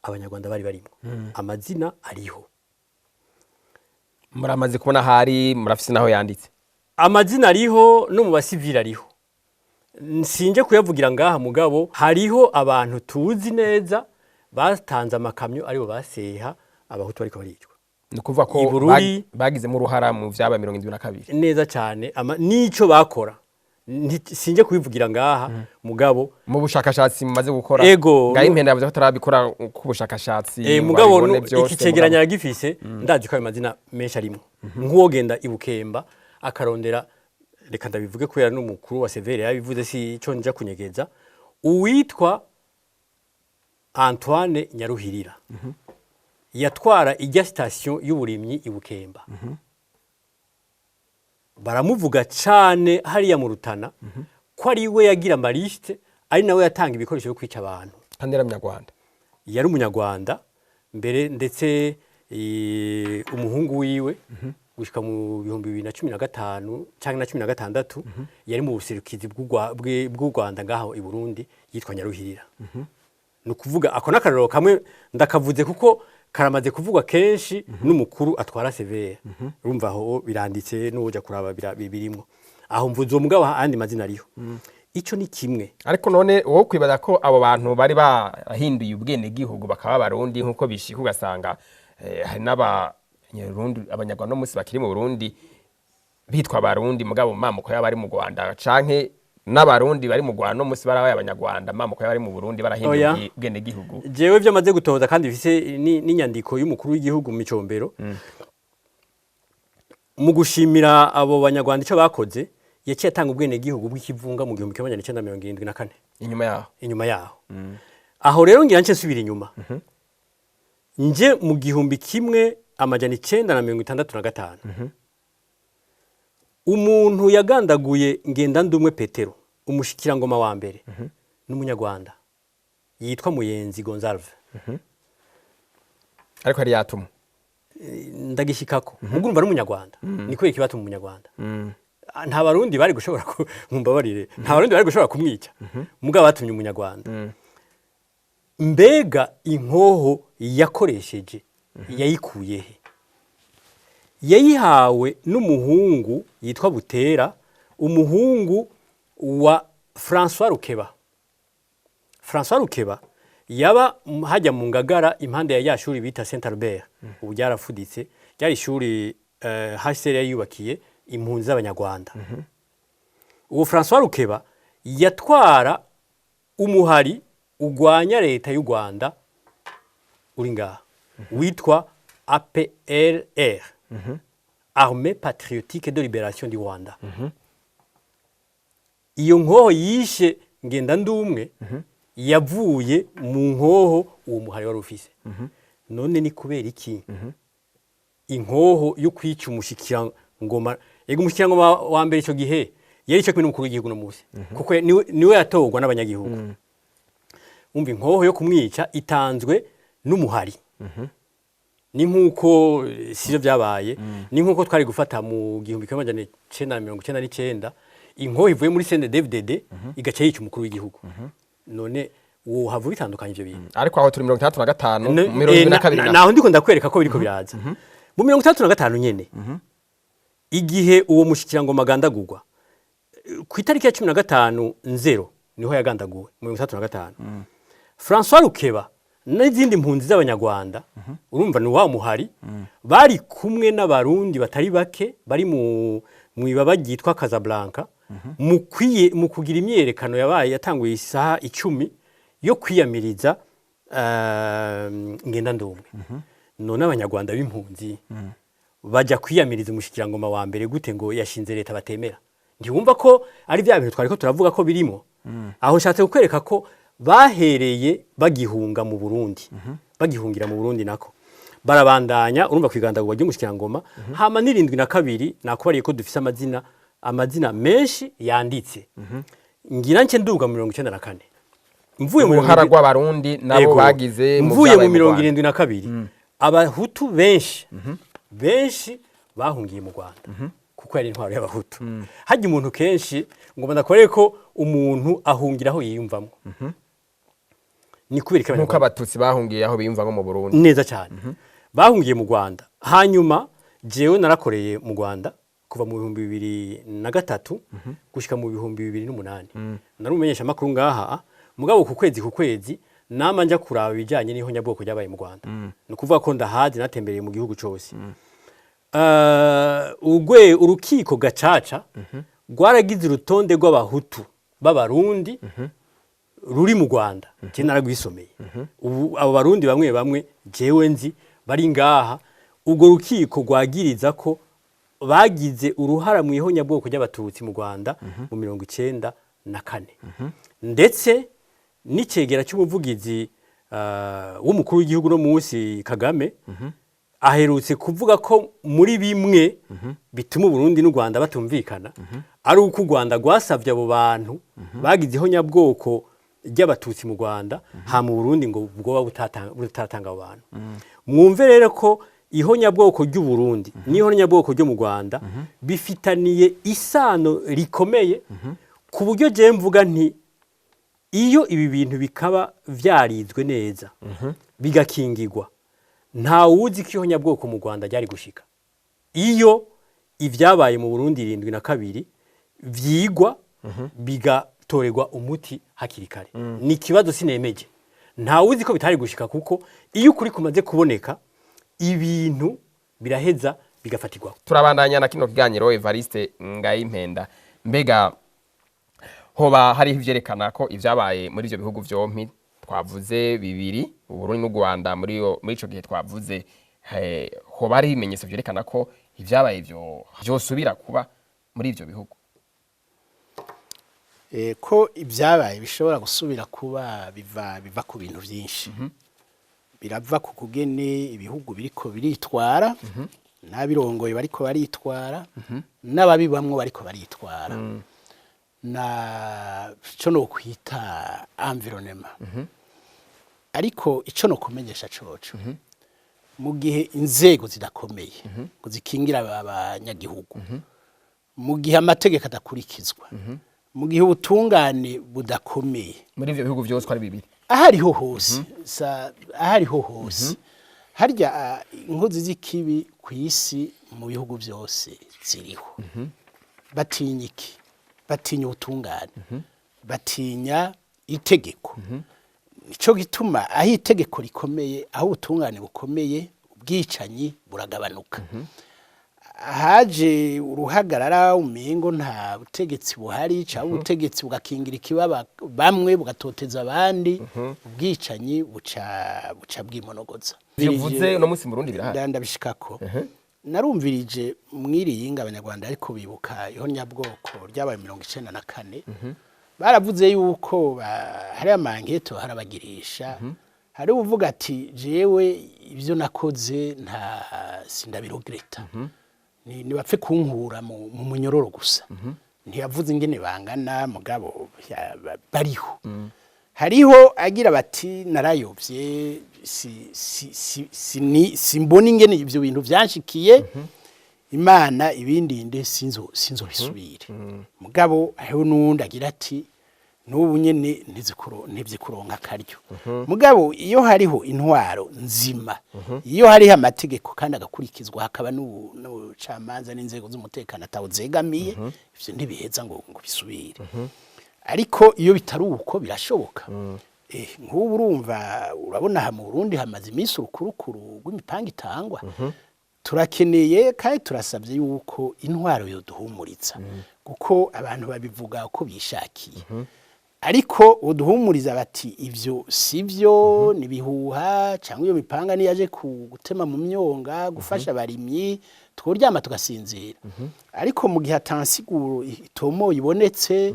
Abanyarwanda bari barimo, amazina ariho. Muramaze kubona ahari, murafise naho yanditse? Amazina ariho, no mu basivili ariho. Sinje kuyavugira ngaha, mugabo hariho abantu tuzi neza batanze amakamyo, aribo baseha abahutu bariko baricwa. Ni ukuvuga ko I Bururi. Bagizemo uruhara mu vyaba 72. Neza cyane. N'ico bakora sinje kubivugira ngaha, mugabo mu bushakashatsi mumaze gukora. Ego, ngaho impenda yavuze ko atarabikora ku bushakashatsi Eh, ngo mugabo abibone vyose, iki cegeranyo aragifise. Ndazi ko ayo mazina menshi arimo, nk'uwogenda i Bukemba akarondera, reka ndabivuge kubera n'umukuru wa CVR yabivuze, si ico nja kunyegeza, uwitwa Antoine Nyaruhirira yatwara ijya station y'uburimyi i Bukemba, baramuvuga cane hariya mu Rutana ko ari we yagira amaliste, ari nawe yatanga ibikoresho byo kwica abantu. Kandi yari umunyarwanda. Yari umunyarwanda mbere, ndetse umuhungu wiwe gushika mu 2015 cyangwa na 16 yari mu buserukizi bw'u Rwanda ngaho i Burundi, yitwa Nyaruhirira. Ni ukuvuga ako n'akarorero kamwe ndakavuze kuko karamaze kuvugwa kenshi n'umukuru atwara CVR. Urumva aho biranditse, n'uja kuraba birimwo. Aho mvuze uwo, mugabo ayandi mazina ariho. Ico ni kimwe. Ariko none wowe kwibaza ko abo bantu bari bahinduye ubwenegihugu bakaba Abarundi, nk'uko bishika ugasanga hari n'abanyarundi, Abanyarwanda no munsi bakiri mu Burundi bitwa Abarundi, mugabo mamuko yabo ari mu Rwanda, canke n'Abarundi bari mu Rwanda no munsi barabaye Abanyarwanda, mamuko yabo ari mu Burundi, barahinduye Oya. ubwenegihugu? Jewe vyo maze gutoza kandi bifise n'inyandiko y'umukuru w'igihugu mu Micombero, mu gushimira abo Banyarwanda ico bakoze, yaciye atanga ubwenegihugu bw'ikivunga mu 1974. Inyuma yaho? Inyuma yaho. Aho rero ngira nce nsubira inyuma, nje mu 1965, umuntu yagandaguye Ngendandumwe Petero, umushikirangoma wa mbere, n'Umunyarwanda yitwa Muyenzi Gonzalve. Ariko yari yatumwe? Ndagishikako. Ubwo urumva ari Umunyarwanda, ni kubera ikibatuma Umunyarwanda? Nta Barundi bari gushobora mumbabarire, nta Barundi bari gushobora kumwica, mugabo batumye Umunyarwanda. Mbega inkoho yakoresheje yayikuye he? Yayihawe n'umuhungu yitwa Butera, umuhungu wa François Rukeba. François Rukeba yaba hajya mu Ngagara, impande ya shuri bita Saint Albert, ubu ryarafuditse, ryari ishuri HCR yayubakiye impunzi z'Abanyarwanda. Uwo François Rukeba yatwara umuhari ugwanya leta y'u Rwanda uri ngaha witwa APLR, Armée Patriotique de Libération du Rwanda. Iyo nkoho yishe Ngendandumwe yavuye mu nkoho uwo muhari wari ufise. None ni kubera iki inkoho yo kwica umushikirangoma, yego, umushikirangoma wa mbere icyo gihe yari icyo kumwe n'umukuru w'igihugu no munsi, kuko niwe yatorwa n'abanyagihugu, umva, inkoho yo kumwica itanzwe n'umuhari? Ni nk'uko sivyo byabaye, ni nk'uko twari gufata mu 1999 inkoho ivuye muri CNDD-FDD igaca yica umukuru w'igihugu. None wohava bitandukanye ivyo bintu? Ariko aho turi 65, 72. Naho ndiko ndakwereka ko biriko biraza mu 65 nyene, igihe uwo mushikirangoma agandagurwa ku itariki ya 15 nzero, niho yagandaguwe mu 65. François Rukeba n'izindi mpunzi z'Abanyarwanda, urumva ni wa muhari, bari kumwe n'Abarundi batari bake bari mu ibaba ryitwa Casablanca, mu kugira imyiyerekano yabaye yatanguye isaha 10 yo kwiyamiriza Ngendandumwe. None Abanyarwanda b'impunzi bajya kwiyamiriza umushikirangoma wa mbere gute ngo yashinze leta batemera? Ntiwumva ko ari bya bintu twari ko turavuga ko birimo? Aho nshatse kukwereka ko bahereye bagihunga mu Burundi, bagihungira mu Burundi nako barabandanya, urumva, kwigandagurwa ry'umushikirangoma. Hama n'72 nakubariye ko dufise amazina menshi yanditse. Ngira nce nduga mu 94, mvuye mu Uruhara rw'Abarundi nabo Yego. bagize mu Mvuye mu vyabaye mu mirongo Rwanda. 72, Abahutu benshi benshi bahungiye mu Rwanda, kuko yari intwaro y'Abahutu. Hajya umuntu kenshi ngo ndakore ko umuntu ahungira aho yiyumvamo. Ni kubera iki Nk'uko Abanyarwanda Abatutsi bahungiye aho biyumva nko mu Burundi. Neza cyane, bahungiye mu Rwanda. Hanyuma jewe narakoreye mu Rwanda kuva mu 2003 gushika mu 2008. Nari umumenyesha makuru ngaha, mugabo ku kwezi nama nja kuraba ibijyanye n'ihonyabwoko ryabaye mu Rwanda. Ni ukuvuga ko ndahazi, natembereye mu gihugu cyose. Ugwe urukiko gacaca rwaragize urutonde rw'Abahutu b'Abarundi ruri mu Rwanda. Je naragwisomeye. Ubu abo Barundi bamwe bamwe jewe nzi bari ngaha, ubwo rukiko rwagiriza ko bagize uruhara mu ihonyabwoko ry'Abatutsi mu Rwanda mu 94. Ndetse n'icegera cy'umuvugizi w'umukuru w'igihugu no munsi Kagame aherutse kuvuga ko muri bimwe bituma Burundi n'u Rwanda batumvikana ari uko u Rwanda rwasabye abo bantu bagize ihonyabwoko ry'Abatutsi mu Rwanda, hama Burundi ngo bwoba butatanga abo bantu. Mwumve rero ko ihonyabwoko ry'u Burundi n'ihonyabwoko ryo mu Rwanda bifitaniye isano rikomeye, ku buryo je mvuga nti iyo ibi bintu bikaba vyarizwe neza bigakingirwa, nta wuzi ko ihonyabwoko mu Rwanda ryari gushika iyo ibyabaye mu Burundi 72 vyigwa. Gutorerwa umuti hakiri kare ni ikibazo. Sinemeje, ntawe uzi ko bitari gushika, kuko iyo ukuri kumaze kuboneka ibintu biraheza bigafatirwaho. Turabandanya na kino kiganiro. Evariste Ngayimpenda, mbega hoba hariho ivyerekana ko ivyabaye muri ivyo bihugu vyompi twavuze bibiri, Uburundi n'u Rwanda, muri ico gihe twavuze, hoba hariho ibimenyetso vyerekana ko ivyabaye vyo vyosubira kuba muri ivyo bihugu? Ko ibyabaye bishobora gusubira kuba biva ku bintu byinshi. Birava ku kugene ibihugu biriko biritwara, n'abirongoye bariko baritwara, n'ababibamwo bariko baritwara, na cyo no kwita environnement. Ariko ico no kumenyesha coco, mu gihe inzego zidakomeye ngo zikingira abanyagihugu, mu gihe amategeko adakurikizwa, mu gihe ubutungane budakomeye, Muri ivyo bihugu vyose ko ari bibiri? Ahariho hose, ahariho hose harya, inkozi z'ikibi ku isi mu bihugu byose ziriho. Batinya iki? Batinya ubutungane, batinya itegeko. Nico gituma aho itegeko rikomeye, aho ubutungane bukomeye, ubwicanyi buragabanuka. Haje uruhagarara, umengo nta butegetsi buhari, cyangwa ubutegetsi bugakingira ikibaba bamwe bugatoteza abandi, ubwicanyi buca bwimonogoza. Bivuze uno munsi mu Burundi birahari? Ndabishikako. Narumvirije mwiriyinga Abanyarwanda ariko bibuka ihonyabwoko ryabaye 94, baravuze yuko hari ama enquêtes harabagirisha. Hari uvuga ati: "Jewe ibyo nakoze nta sindabiregretta, ni bapfe kunkura mu munyororo gusa." Ntiyavuze ingene bangana, mugabo bariho. Hariho agira bati: "Narayovye, simbona ingene ivyo bintu vyanshikiye, Imana ibindinde, sinzobisubire." Mugabo hariho n'uwundi agira ati: "N'ubu nyene ntizikuronka akaryo." Mugabo iyo hariho intwaro nzima, iyo hariho amategeko kandi agakurikizwa, hakaba n'ubucamanza n'inzego z'umutekano atawuzegamiye, ivyo ntibiheza ngo bisubire. Ariko iyo bitari uko, birashoboka. Nk'ubu urumva, urabona aha mu Burundi hamaze iminsi urukurukuru rw'imipanga itangwa. Turakeneye kandi turasabye yuko intwaro yoduhumuriza, kuko abantu babivuga uko bishakiye, ariko uduhumuriza bati: "Ivyo sivyo, ni bihuha", cyangwa iyo mipanga niyaje gutema mu myonga, gufasha abarimyi, tworyama tugasinzira. Ariko mu gihe atansiguro itomo ibonetse,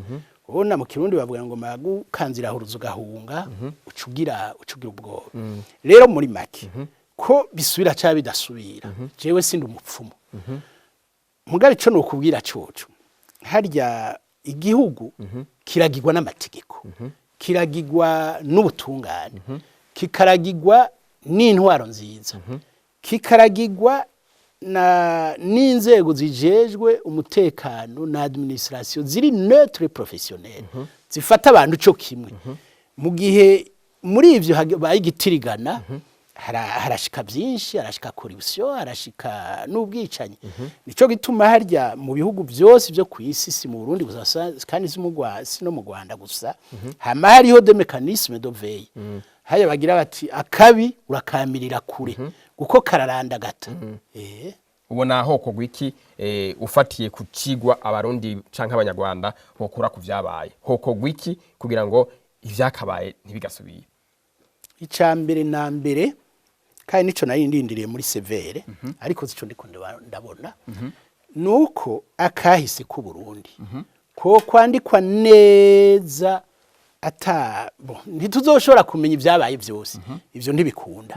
ubona mu Kirundi bavuga ngo magukanzira huruza ugahunga, ucugira ubwoba. Rero muri make, ko bisubira cyangwa bidasubira, jewe sindi umupfumu. Mugabe ico nokubwira coco, harya igihugu kiragirwa n'amategeko, kiragirwa n'ubutungane, kikaragirwa n'intwaro nziza, kikaragirwa na n'inzego zijejwe umutekano na administration ziri neutre, professionnel, zifata abantu co kimwe. Mu gihe muri ivyo habaye igitirigana, harashika byinshi, harashika corruption, harashika n'ubwicanyi. Nico gituma harya mu bihugu byose byo ku isi, si mu Burundi gusa kandi si no mu Rwanda gusa, hama hariho des mécanismes de veille. Haya bagira bati: "Akabi urakamirira kure kuko kararandagata." Ubona hokorwa iki, ufatiye ku cigwa Abarundi canke Abanyarwanda bokura ku vyabaye? Hokorwa iki kugira ngo ivyakabaye ntibigasubire? Icya mbere na mbere, kandi nico nari ndindiriye muri CVR, ariko sico ndiko ndabona, nuko akahise k'u Burundi ko kwandikwa neza. Ata bon, ntituzoshobora kumenya ibyabaye byose, ivyo ntibikunda,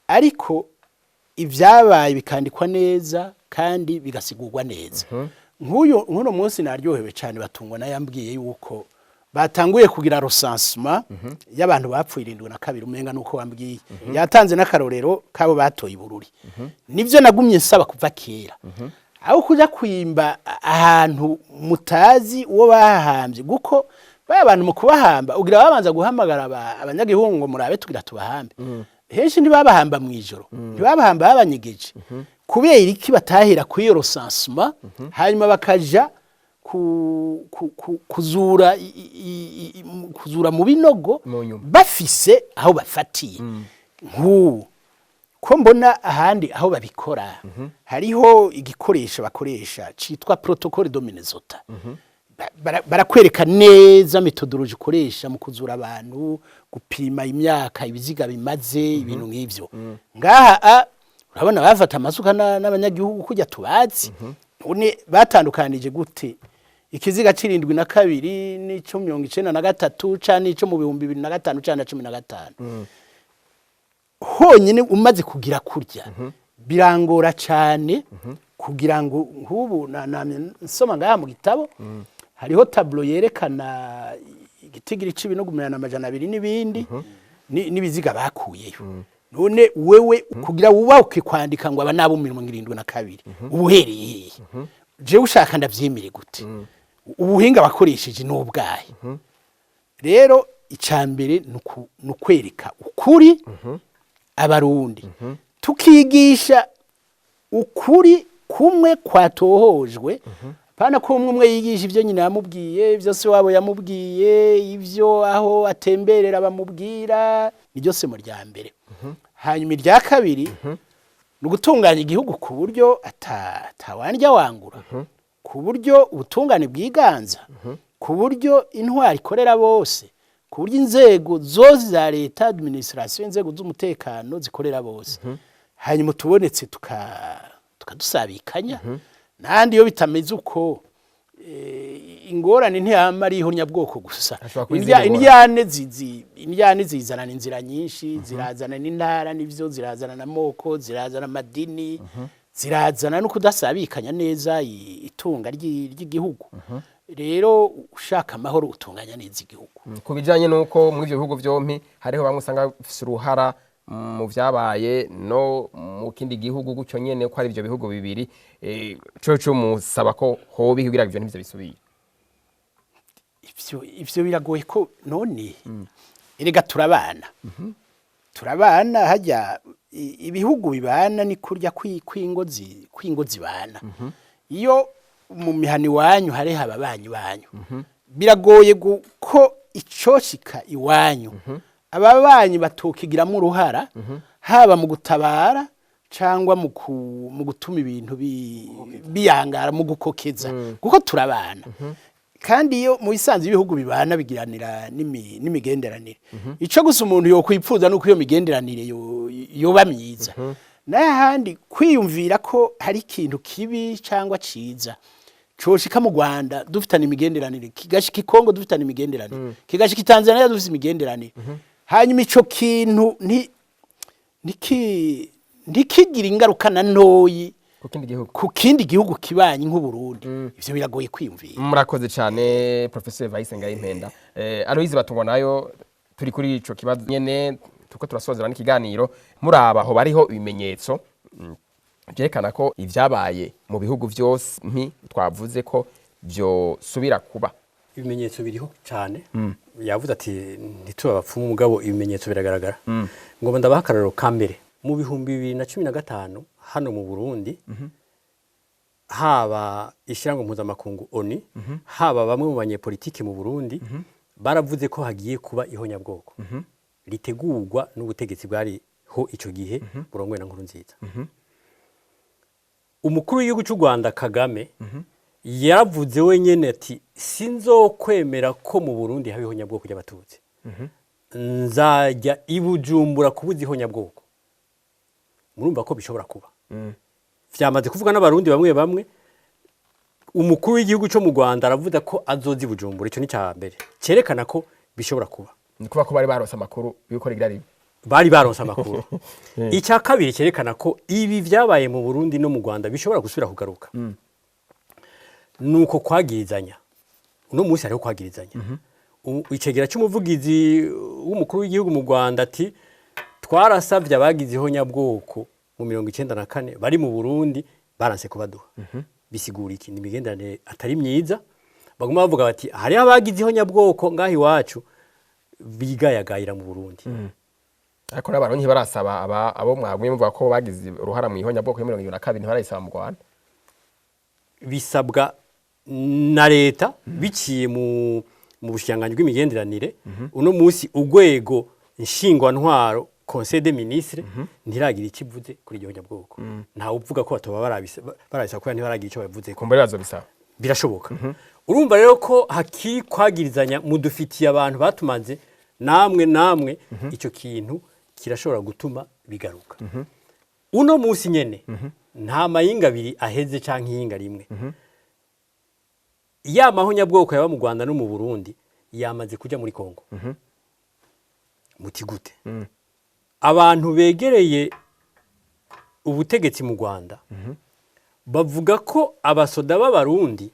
ariko ibyabaye bikandikwa neza kandi bigasigurwa neza. Nk'uno munsi naryohewe cyane, batungwa nayambwiye yuko batanguye kugira recensement y'abantu bapfuye 72. Umenga nuko wambwiye yatanze n'akarorero kabo batoye ibururi. Nivyo nagumye nsaba kuva kera, aho kuja kwimba ahantu mutazi uwo bahambye, guko baya bantu mu kubahamba ugira babanza guhamagara abanyagihugu ngo murabe tugira tubahambe. Henshi ntibabahamba mw'ijoro, ntibabahamba babanyegeje. Kubera iki batahera kuri iyo recensement, hanyuma bakaja kuzura kuzura mu binogo Mu nyuma. bafise aho bafatiye. Nk'ubu ko mbona ahandi aho babikora hariho igikoresho bakoresha citwa protocole de Minnesota. Barakwereka neza methodology ukoresha mu kuzura abantu, gupima imyaka ibiziga bimaze, ibintu nk'ivyo. Ngaha urabona bafata amasuka n'abanyagihugu kujya tubazi. None batandukanije gute ikiziga c'72 n'ico 93 canke n'ico mu 2005 canke na 15? Honyine umaze kugira kurya birangora cyane kugira ngo nk'ubu namye nsoma ngaha mu gitabo, hariho tableau yerekana igitigiri c'ibinogo 200 n'ibindi n'ibiziga bakuyeyo. None wewe kugira wubahuke kwandika ngo aba nabo 72, ubuhereye hehe? Jewe ushaka ndavyemere gute? Ubuhinga bakoresheje ni ubwahe? Rero icambere ni ukwereka ukuri Abarundi, tukigisha ukuri kumwe kwatohojwe, pana ko umwe umwe yigisha ibyo nyina yamubwiye, ibyo se wabo yamubwiye, ibyo aho atemberera bamubwira. Niryo somo rya mbere. Hanyuma irya kabiri ni ugutunganya igihugu ku buryo atawandya wangura, ku buryo ubutungane bwiganza, ku buryo intwari ikorera bose, ku buryo inzego zose za leta, administration, inzego z'umutekano zikorera bose. Hanyuma tubonetse tukadusabikanya n'ahandi. Iyo bitameze uko, ingorane ntiyama ari ihonyabwoko gusa. Hashobora kuba izindi ngorane. Indyane zizanana inzira nyinshi, zirazana n'intara n'ivyo, zirazana n'amoko, zirazana amadini, zirazana no kudasabikanya neza itunga ry'igihugu. Rero ushaka amahoro utunganya neza igihugu. Ku bijanye n'uko muri ivyo bihugu vyompi hariho bamwe usanga bafise uruhara mu vyabaye no mu kindi gihugu gutyo nyene, ko ari ivyo bihugu bibiri, coco musaba ko hoba kugira ivyo ntivyo bisubire? Ivyo biragoye ko none erega turabana, turabana hajya ibihugu bibana ni kurya kwingo zibana. Iyo mu mihana iwanyu hari ababanyi banyu, biragoye ko icoshika iwanyu ababanyi batokigiramo uruhara, haba mu gutabara cyangwa mu gutuma ibintu biyangara, mu gukokeza, kuko turabana. Kandi iyo mu bisanzwe ibihugu bibana bigiranira n'imigenderanire. Ico gusa umuntu yokwipfuza nuko iyo migenderanire yoba myiza. N'ahandi kwiyumvira ko hari ikintu kibi cyangwa ciza coshika mu Rwanda dufitanye imigenderanire, kigashika i Kongo dufitanye imigenderanire, kigashika i Tanzania dufite imigenderanire, hanyuma ico kintu ntikigira ingaruka na ntoyi ku kindi gihugu, ku kindi gihugu kibanyi nk'Uburundi, ivyo biragoye kwiyumvira. Murakoze cyane, Professor Vayise Ngayimpenda. Aloyizi Batungwa nayo, turi kuri ico kibazo nyene, turiko turasozera n'ikiganiro. Muraba aho bariho ibimenyetso vyerekana ko ivyabaye mu bihugu vyose mpi twavuze ko vyosubira kuba? Ibimenyetso biriho cyane. Yavuze ati ntituba abapfumu, mugabo ibimenyetso biragaragara. Ngomba ndabaha akarorero ka mbere. Mu 2015 hano mu Burundi, haba ishyirahamwe mpuzamakungu ONU, haba bamwe mu banyepolitiki mu Burundi, baravuze ko hagiye kuba ihonyabwoko ritegurwa n'ubutegetsi bwariho ico gihe burongowe na Nkurunziza. Umukuru w'igihugu cy'u Rwanda Kagame yaravuze wenyene ati: "Sinzokwemera ko mu Burundi haba ihonyabwoko ry'Abatutsi, nzajya i Bujumbura kubuza ihonyabwoko." Murumva ko bishobora kuba vyamaze kuvuga n'Abarundi bamwe bamwe. Umukuru w'igihugu cyo mu Rwanda aravuga ko azoza i Bujumbura. Ico ni cya mbere cyerekana ko bishobora kuba. Ni kuba ko bari baronse amakuru yuko rigira ribi. Bari baronse amakuru. Icya kabiri cyerekana ko ibi vyabaye mu Burundi no mu Rwanda bishobora gusubira kugaruka nuko kwagirizanya. Uno munsi hariho kwagirizanya. Icegera cy'umuvugizi w'umukuru w'igihugu mu Rwanda ati: "Twarasavye abagize ihonyabwoko mu 94 bari mu Burundi, baranse kubaduha." Bisigura iki? Ni imigenderanire atari myiza. Baguma bavuga bati hariho abagize ihonyabwoko ngaho iwacu bigayagayira mu Burundi. Ariko n'Abarundi ntibarasaba abo mwagumye muvuga ko bagize uruhara mu ihonyabwoko yo 72, ntibarayisaba mu Rwanda. Bisabwa Na leta biciye mu bushikiranganji bw'imigenderanire, uno munsi urwego nshingwantwaro, Conseil des ministres, ntiragira icyo ivuze kuri iryo honyabwoko. Ntawe uvuga ko batoba barabisa kubera ntibaragira icyo babivuze. Kumbura bazobisaba. Birashoboka. Urumva rero ko hakiri kwagirizanya, mudufitiye abantu batumaze, namwe namwe icyo kintu kirashobora gutuma bigaruka. Uno munsi nyene nta mayinga abiri aheze canke iyinga rimwe, ya mahonyabwoko yaba mu Rwanda no mu Burundi yamaze kuja muri Kongo. Muti gute? Abantu begereye ubutegetsi mu Rwanda bavuga ko abasoda b'Abarundi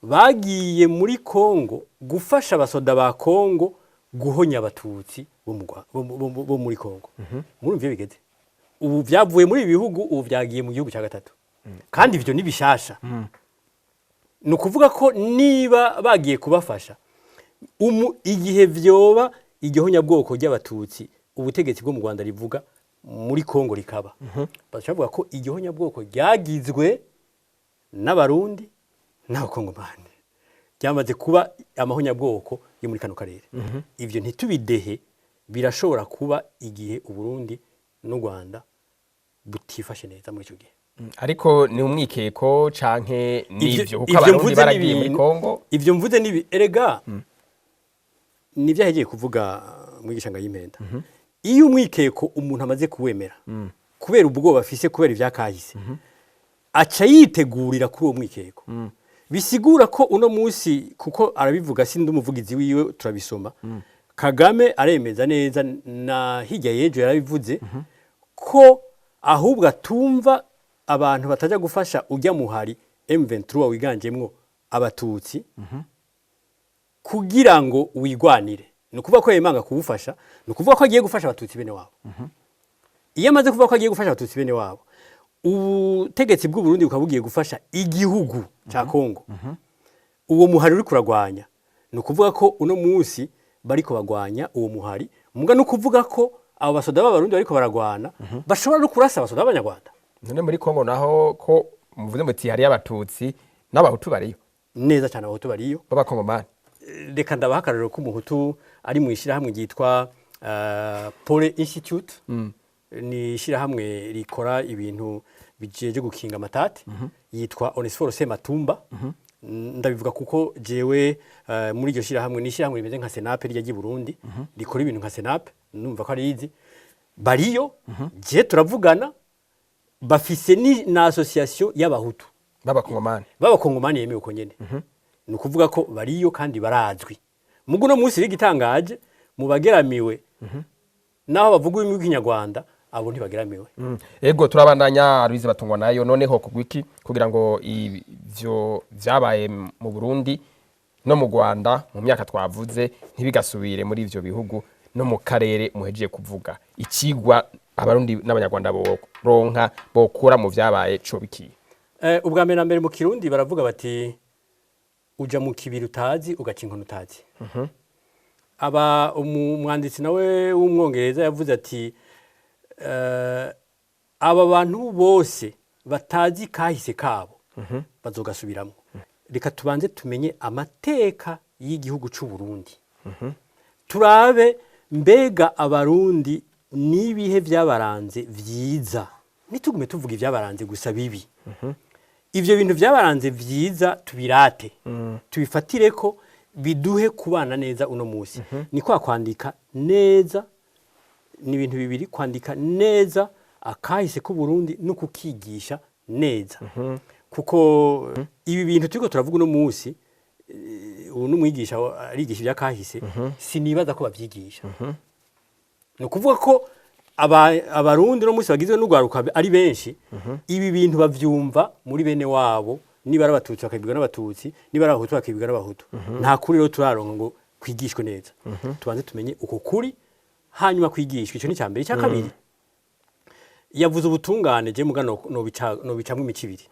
bagiye muri Kongo gufasha abasoda ba Kongo guhonya Abatutsi bo muri Kongo. Murumva iyo bigeze ubu, byavuye muri ibi bihugu, ubu byagiye mu gihugu cya gatatu, kandi ibyo ni bishasha. Ni ukuvuga ko niba bagiye kubafasha igihe vyoba igihonyabwoko ry'Abatutsi ubutegetsi bwo mu Rwanda rivuga muri Kongo rikaba, baca bavuga ko igihonyabwoko ryagizwe n'Abarundi n'Abakongomani, ryamaze kuba amahonyabwoko yo muri kano karere. Ivyo ntitubidehe, birashobora kuba igihe Uburundi n'u Rwanda butifashe neza muri ico gihe. Ariko ni umwikeko canke nivyo? Kuko Ivyo Abarundi mvuze ni baragiye muri Kongo. Ivyo mvuze nibi erega nivyo ahegiye kuvuga mwigisha Ngayimpenda. Iyo umwikeko umuntu amaze kuwemera kubera ubwoba afise, kubera ivyakahise, aca yitegurira kuri uwo mwikeko. Bisigura ko uno munsi, kuko arabivuga, sindi umuvugizi wiwe, turabisoma, Kagame aremeza neza, na hirya y'ejo yarabivuze, ko ahubwo atumva abantu batajya gufasha ujya muhari M23 wiganjemwo Abatutsi kugira ngo wigwanire. Ni ukuvuga ko yemanga kuwufasha, ni ukuvuga ko agiye gufasha Abatutsi bene wabo. Iyo amaze kuvuga ko agiye gufasha Abatutsi bene wabo, ubutegetsi bw'u Burundi bukaba bugiye gufasha igihugu cya Kongo uwo muhari uri kuragwanya, ni ukuvuga ko uno munsi bariko bagwanya uwo muhari. Muga ni ukuvuga ko abo basoda b'Abarundi bariko baragwana bashobora no kurasa abasoda b'Abanyarwanda. None muri Kongo naho ko muvuze muti hariyo Abatutsi, n'Abahutu bariyo? Neza cyane, Abahutu bariyo. B'Abakongomani? Reka ndabaha akarorero k'Umuhutu ari mu ishyirahamwe ryitwa Pole Institute. Ni ishyirahamwe rikora ibintu bijeje gukinga amatati, yitwa Onesphore Sematumba. Ndabivuga kuko jewe muri iryo shyirahamwe, ni ishyirahamwe rimeze nka Senape rya ry'i Burundi, rikora ibintu nka Senape, numva ko ari izi bariyo, je turavugana, bafise ni na association y'Abahutu b'Abakongomani. B'Abakongomani yemewe uko nyene. Ni ukuvuga ko bariyo kandi barazwi. Mugu no munsi igitangaje mu bageramiwe, naho bavuga ururimi rw'Ikinyarwanda, abo ntibageramiwe. Ego, turabandanya. Louise Batungwa nayo, noneho kugwiki kugira ngo ivyo vyabaye mu Burundi no mu Rwanda mu myaka twavuze ntibigasubire muri ivyo bihugu no mu karere muhejeje kuvuga, ikigwa Abarundi n'Abanyarwanda boronka, bokura mu vyabaye, co bikiye? Ubwa mbere na mbere, mu Kirundi baravuga bati: "Uja mu kibiri utazi ugaca inkono utazi." Aba umwanditsi nawe w'Umwongereza yavuze ati: "Aba bantu bose batazi kahise kabo bazogasubiramo." Reka tubanze tumenye amateka y'igihugu c'u Burundi, turabe mbega Abarundi n'ibihe vyabaranze vyiza, ntitugume tuvuga ibyabaranze gusa bibi. Ivyo bintu vyabaranze vyiza tubirate, tubifatire ko biduhe kubana neza uno munsi. Ni kwa kwandika neza, ni ibintu bibiri: kwandika neza akahise k'u Burundi no kukigisha neza, kuko ibi bintu turiko turavuga uno munsi, ubu n'umwigisha arigisha ibyakahise, sinibaza ko babyigisha. Ni ukuvuga ko Abarundi no munsi bagizwe n'urwaruka ari benshi, ibi bintu bavyumva muri bene wabo, niba ari Abatutsi bakabibwa n'Abatutsi, niba ari Abahutu bakabibwa n'Abahutu. Nta kuri rero turaronka ngo kwigishwe neza. Tubanze tumenye uko kuri, hanyuma kwigishwa. Ico ni icya mbere. Icya kabiri, yavuze ubutungane, je muga nobicamwo imico ibiri.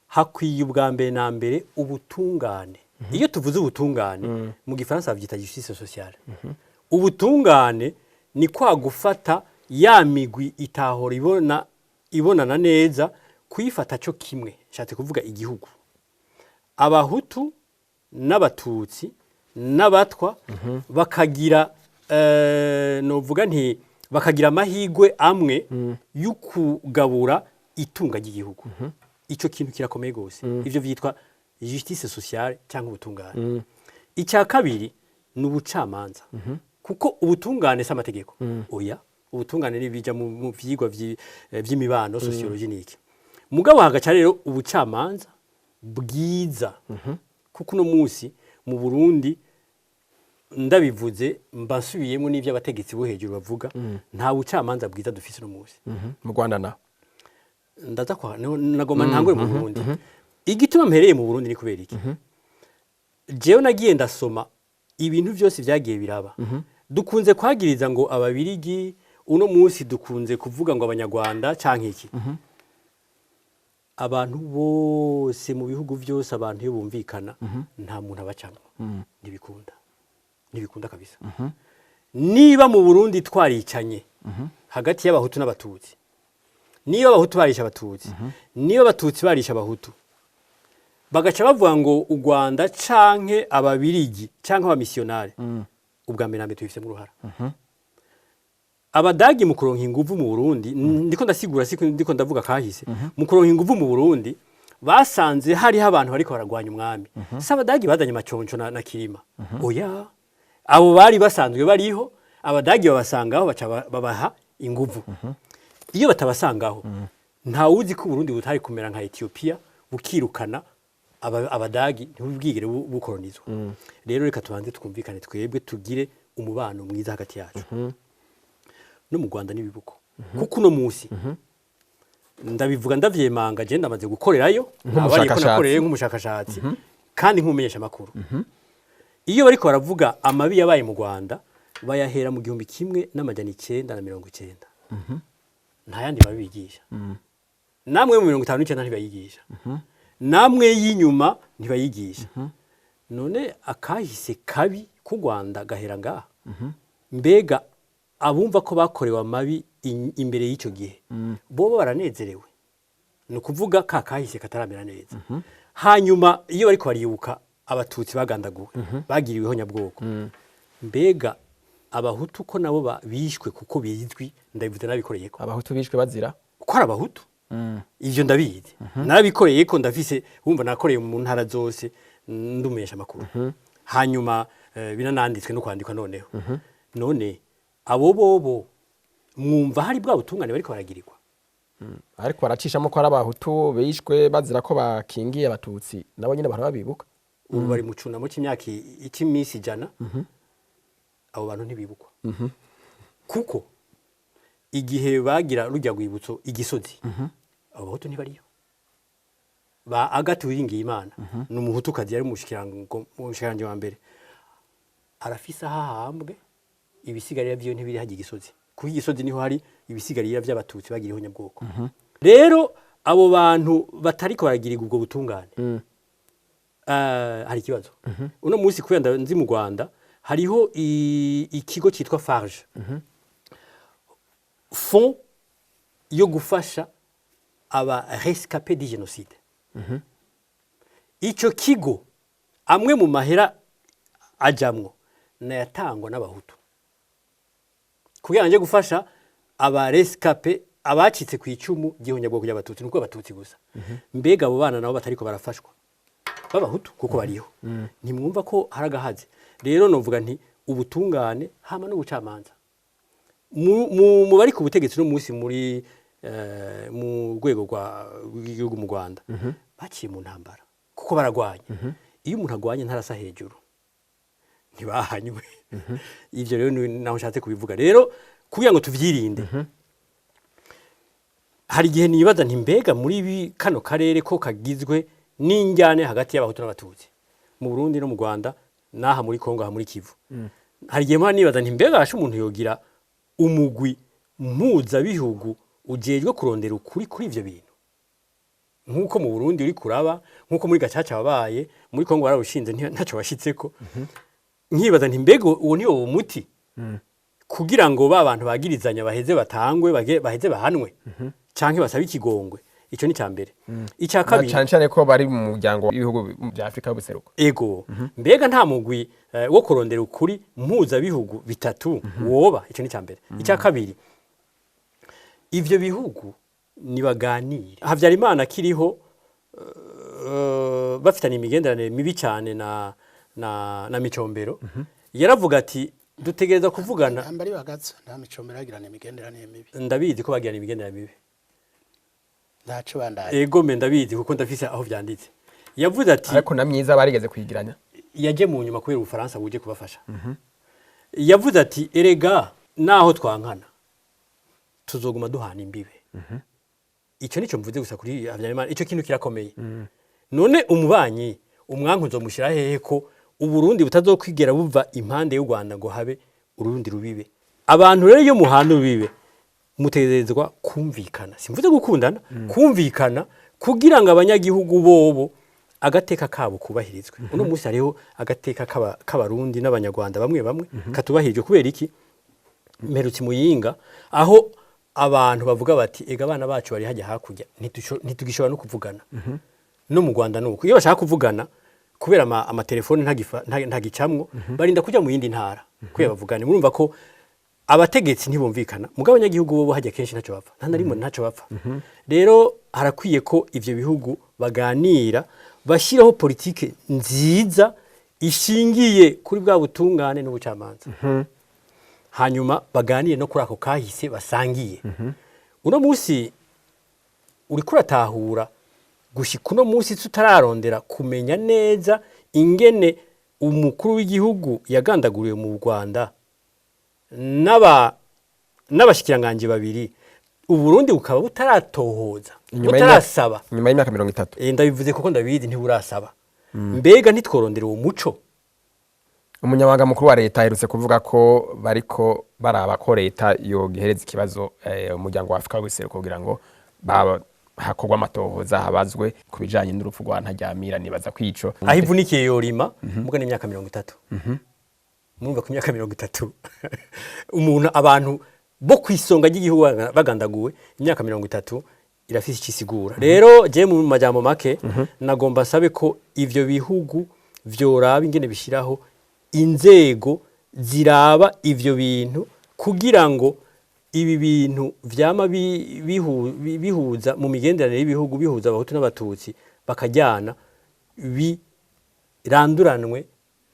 Hakwiye ubwa mbere na mbere ubutungane. Iyo tuvuze ubutungane, mu Gifaransa bavyita justice sociale. Ubutungane ni kwa gufata ya migwi itahora ibona ibonana neza, kuyifata cyo kimwe, nshatse kuvuga igihugu. Abahutu n'Abatutsi n'Abatwa bakagira novuga nti bakagira amahirwe amwe yo kugabura itunga ry'igihugu. Ico kintu kirakomeye gose. Ivyo vyitwa justice sociale cyangwa ubutungane. Icya kabiri ni ubucamanza, kuko ubutungane si amategeko, oya. Ubutungane nibija mu vyigwa vy'imibano, sociologie niki. Mugabo hagaca rero ubucamanza bwiza, kuko uno munsi mu Burundi, ndabivuze mba nsubiyemo n'ibyo abategetsi bo hejuru bavuga, nta bucamanza bwiza dufise uno munsi. Mu Rwanda na Ndaza kwa nagoma ntangure mu Burundi. Igituma mpereye mu Burundi ni kubera iki? Jewe nagiye ndasoma ibintu byose byagiye biraba. Dukunze kwagiriza ngo Ababirigi, uno munsi dukunze kuvuga ngo Abanyarwanda canke iki. Abantu bose mu bihugu byose, abantu iyo bumvikana nta muntu abacamwo, ntibikunda, ntibikunda kabisa. Niba mu Burundi twaricanye hagati y'Abahutu n'Abatutsi, niba Abahutu barisha Abatutsi, niba Abatutsi barisha Abahutu, bagaca bavuga ngo u Rwanda canke Ababirigi canke abamisiyonari, ubwa mbere na mbere tubifitemo uruhara. Abadagi mu kuronka inguvu mu Burundi, ndiko ndasigura, siko ndiko ndavuga kahise, mu kuronka inguvu mu Burundi basanze hariho abantu bariko baragwanya umwami. Si Abadagi bazanye Maconco na Kirima, oya. Abo bari basanzwe bariho, Abadagi babasangaho, baca babaha inguvu. Iyo batabasangaho, ntawuzi ko Burundi butari kumera nka Ethiopia, bukirukana Abadagi, ntibubwigere bukolonizwa. Rero reka tubanze twumvikane twebwe, tugire umubano mwiza hagati yacu. No mu Rwanda n'ibibuko, kuko uno munsi ndabivuga ndavyemanga, je ndamaze gukorerayo. Nk'umushakashatsi. Nakoreye nk'umushakashatsi kandi nk'umumenyesha makuru. Iyo bariko baravuga amabi yabaye mu Rwanda, bayahera mu 1990, nta yandi mabi bigisha. Namwe mu 59 ntibayigisha, namwe y'inyuma ntibayigisha. None akahise kabi k'u Rwanda gahera ngaha? Mbega abumva ko bakorewe amabi imbere y'icyo gihe bobo baranezerewe? Ni ukuvuga ka kahise kataramera neza. Hanyuma iyo bariko baribuka Abatutsi bagandaguwe, bagiriweho nyabwoko, mbega Abahutu ko nabo bishwe, kuko bizwi, ndabivuze nabikoreye ko Abahutu bishwe bazira ko ari Abahutu, ivyo ndabizi, narabikoreye ko, ndafise, wumva nakoreye mu ntara zose ndumenyesha amakuru. Hanyuma birananditswe no kwandikwa. Noneho none abo bobo mwumva hari bwa butungane bariko baragirirwa? Ariko baracishamo ko ari Abahutu bishwe bazira ko bakingiye Abatutsi, nabo nyine bahora babibuka. Ubu bari mu cunamo c'imyaka c'imisi 100, abo bantu ntibibukwa, kuko igihe bagira rujya rwibutso igisozi, abo Bahutu ntibariyo. Ba Agathe Uwiringiyimana ni Umuhutukazi, yari umushikiranganji wa mbere, arafise aho ahambwe, ibisigarira vyiwe ntibiri hajya igisozi, kuko igisozi niho hari ibisigarira vy'Abatutsi bagiriyeho nyabwoko. Rero abo bantu batariko baragirirwa ubwo butungane, hari ikibazo uno munsi. Kubera nzi mu Rwanda hariho ikigo cyitwa FARG, fonds yo gufasha aba rescapés du génocide. Ico kigo amwe mu mahera ajamwo nayatangwa n'Abahutu kugira ngo nje gufasha aba rescapés, abacitse ku icumu ry'ihonyabwoko ry'Abatutsi, nuko Abatutsi gusa. Mbega abo bana nabo batariko barafashwa b'Abahutu, kuko bariho, ntimwumva ko hari agahaze? Rero novuga nti ubutungane hama n'ubucamanza. Mu bari ku butegetsi no munsi muri mu rwego rw'igihugu mu Rwanda baciye mu ntambara, kuko baragwanye. Iyo umuntu agwanye ntarasa hejuru, ntibahanywe. Ivyo rero naho nshatse kubivuga. Rero kugira ngo tuvyirinde, hari igihe nibaza nti mbega muri ibi kano karere ko kagizwe n'injyane hagati y'Abahutu n'Abatutsi mu Burundi no mu Rwanda n'aha muri Kongo, aha muri Kivu, hari igihe mpora nibaza nti mbega hasha umuntu yogira umugwi mpuzabihugu ujejwe kurondera ukuri kuri ivyo bintu, nk'uko mu Burundi uri kuraba, nk'uko muri Gacaca wabaye, muri Kongo barawushinze ntaco washitseko. Nkibaza nti mbega uwo ni wo muti kugira ngo ba bantu bagirizanya baheze batangwe, baheze bahanwe canke basabe ikigongwe? Icyo ni icya mbere. Icya kabiri, cyane cyane ko bari mu muryango w'ibihugu bya Afurika y'ubuseruko. Ego, mbega nta mugwi wo kurondera ukuri mpuzabihugu bitatu woba? Icyo ni icya mbere. Icya kabiri, ivyo bihugu nibaganire. Habyarimana akiriho, bafitanye imigenderanire mibi cyane na Micombero, yaravuga ati dutegereza kuvugana. Ntambari bagatsa nta Micombero yagirana imigenderanire mibi. Ndabizi ko bagirana imigenderanire mibi. Ntaco bandaye. Ego me, ndabizi kuko ndafise aho vyanditse. Yavuze ati Ariko na myiza barigeze kuyigiranya. Yaje mu nyuma kubera Ubufaransa buje kubafasha. Yavuze ati erega naho twankana tuzoguma duhana imbibe. Icyo nicyo mvuze gusa kuri Habyarimana. Icyo kintu kirakomeye. None umubanyi umwanku nzomushyira hehe ko Uburundi butazokwigera buva impande y'u Rwanda ngo habe urundi rubibe? Abantu rero iyo muhana urubibe mutegerezwa kumvikana, simvuze gukundana, kumvikana kugira ngo abanyagihugu bobo agateka kabo kubahirizwe. Uno munsi hariho agateka k'Abarundi n'Abanyarwanda bamwe bamwe katubahirijwe. Kubera iki? Mperutse Muyinga, aho abantu bavuga bati ega abana bacu bari hajya hakurya, ntitugishobora no kuvugana. No mu Rwanda nuko iyo bashaka kuvugana, kubera amatelefoni ntagicamwo, barinda kujya mu yindi ntara kubera bavugane. Murumva ko abategetsi ntibumvikana, mugabo abanyagihugu bo hajya kenshi ntacyo bapfa, nta na rimwe ntacyo bapfa. Rero harakwiye ko ivyo bihugu baganira, bashyiraho politike nziza ishingiye kuri bwa butungane n'ubucamanza, hanyuma baganire no kuri ako kahise basangiye. Uno munsi uriko uratahura gushika uno munsi tutararondera kumenya neza ingene umukuru w'igihugu yagandaguriwe mu Rwanda n'abashikiranganje babiri, Uburundi bukaba butaratohoza, butarasaba. Inyuma y'imyaka 30. Ndabivuze kuko ndabizi, ntiburasaba. Mbega ntitworondera uwo muco? Umunyamabanga mukuru wa leta aherutse kuvuga ko bariko baraba ko leta yogihereza ikibazo umuryango wa Afurika w'ubuseruko kugira ngo hakorwe amatohoza, habazwe ku bijanye n'urupfu rwa Ntaryamira. Nibaza kwico aho ivunikiye yorima muga n'imyaka 30. Murumva ku myaka 30 umuntu, abantu bo kwisonga ry'igihugu bagandaguwe, imyaka 30 irafise icyo isigura. Rero je mu majambo make nagomba nsabe ko ivyo bihugu vyoraba ingene bishiraho inzego ziraba ivyo bintu, kugira ngo ibi bintu vyama bihuza mu migenderanire y'ibihugu, bihuza Abahutu n'Abatutsi bakajyana, biranduranwe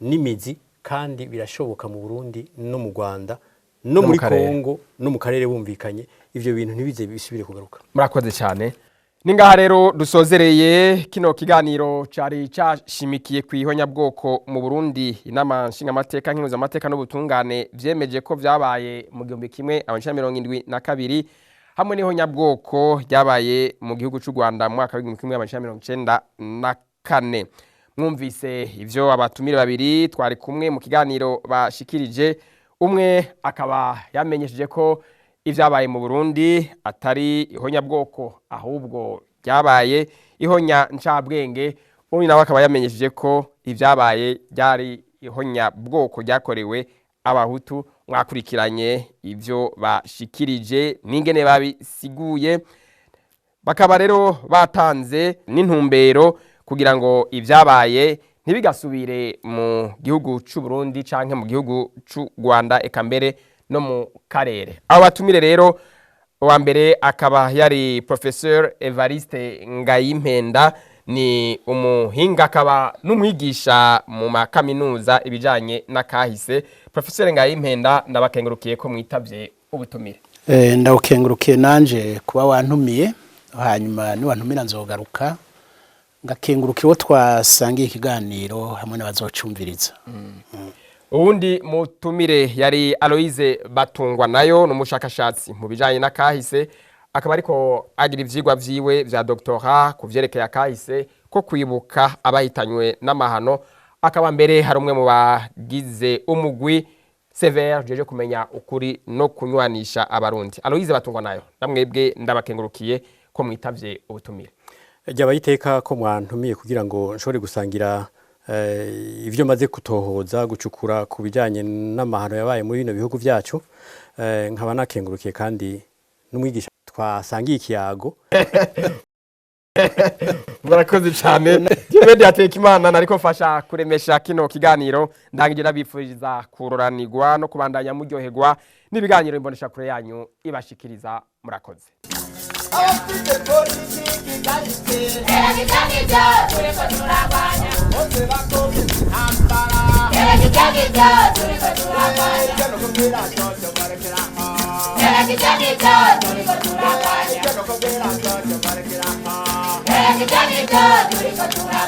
n'imizi. Kandi birashoboka mu Burundi no mu Rwanda no No mu muri karere. Kongo no mu karere bumvikanye, ivyo bintu ntibize bisubire kugaruka. Murakoze cyane. Ni ngaha rero dusozereye kino kiganiro cari cashimikiye ku ihonyabwoko mu Burundi. Inama nshingamateka, nkenguzamateka n'ubutungane vyemeje ko vyabaye mu 1972, hamwe n'ihonyabwoko ryabaye mu gihugu c'u Rwanda mu mwaka w'1994. Mwumvise ivyo abatumire babiri twari kumwe mu kiganiro bashikirije. Umwe akaba yamenyesheje ko ivyabaye mu Burundi atari ihonyabwoko, ahubwo ryabaye ihonya ncabwenge. Undi nawe akaba yamenyesheje ko ivyabaye ryari ihonyabwoko ryakorewe Abahutu. Mwakurikiranye ivyo bashikirije n'ingene babisiguye, bakaba rero batanze n'intumbero kugira ngo ibyabaye ntibigasubire mu gihugu c'u Burundi canke mu gihugu c'u Rwanda, eka mbere no mu karere. Abo batumire rero, uwa mbere akaba yari Professeur Evariste Ngayimpenda, ni umuhinga akaba n'umwigisha mu makaminuza ibijanye n'akahise. Professeur Ngayimpenda, ndabakengurukiye ko mwitavye ubutumire. Ndawukengurukiye nanje kuba wantumiye, hanyuma niwantumira nzogaruka. Ngakenguruka uwo twasangiye ikiganiro hamwe n'abazocumviriza. Uwundi mutumire yari Aloise Batungwa nayo, ni umushakashatsi mu bijanye n'akahise, akaba ariko agira ivyigwa vyiwe vya doctorat ku vyerekeye akahise ko kwibuka abahitanywe n'amahano, akaba mbere hari umwe mu bagize umugwi CVR jeje kumenya ukuri no kunywanisha Abarundi. Aloise Batungwa nayo, namwebwe ndabakengurukiye ko mwitavye ubutumire. Ryabaye iteka ko mwantumiye kugira ngo nshobore gusangira ivyo maze kutohoza, gucukura ku bijyanye n'amahano yabaye muri bino bihugu byacu. Nkaba nakengurukiye kandi n'umwigisha twasangiye ikiyago. Murakoze cyane. Diomede Hategekimana nariko mfasha kuremesha kino kiganiro, ndangije ndabifuriza kuroranirwa no kubandanya muryoherwa n'ibiganiro imbonesha kure yanyu ibashikiriza. Murakoze. Abafite politiki igayitse Turiko turagwanya bose bakomeza intambara. Turiko turagwanya. Icyo nukubwira cyoco barekeraho. Turiko turagwanya. Icyo nukubwira cyoco barekeraho. Turiko turagwanya.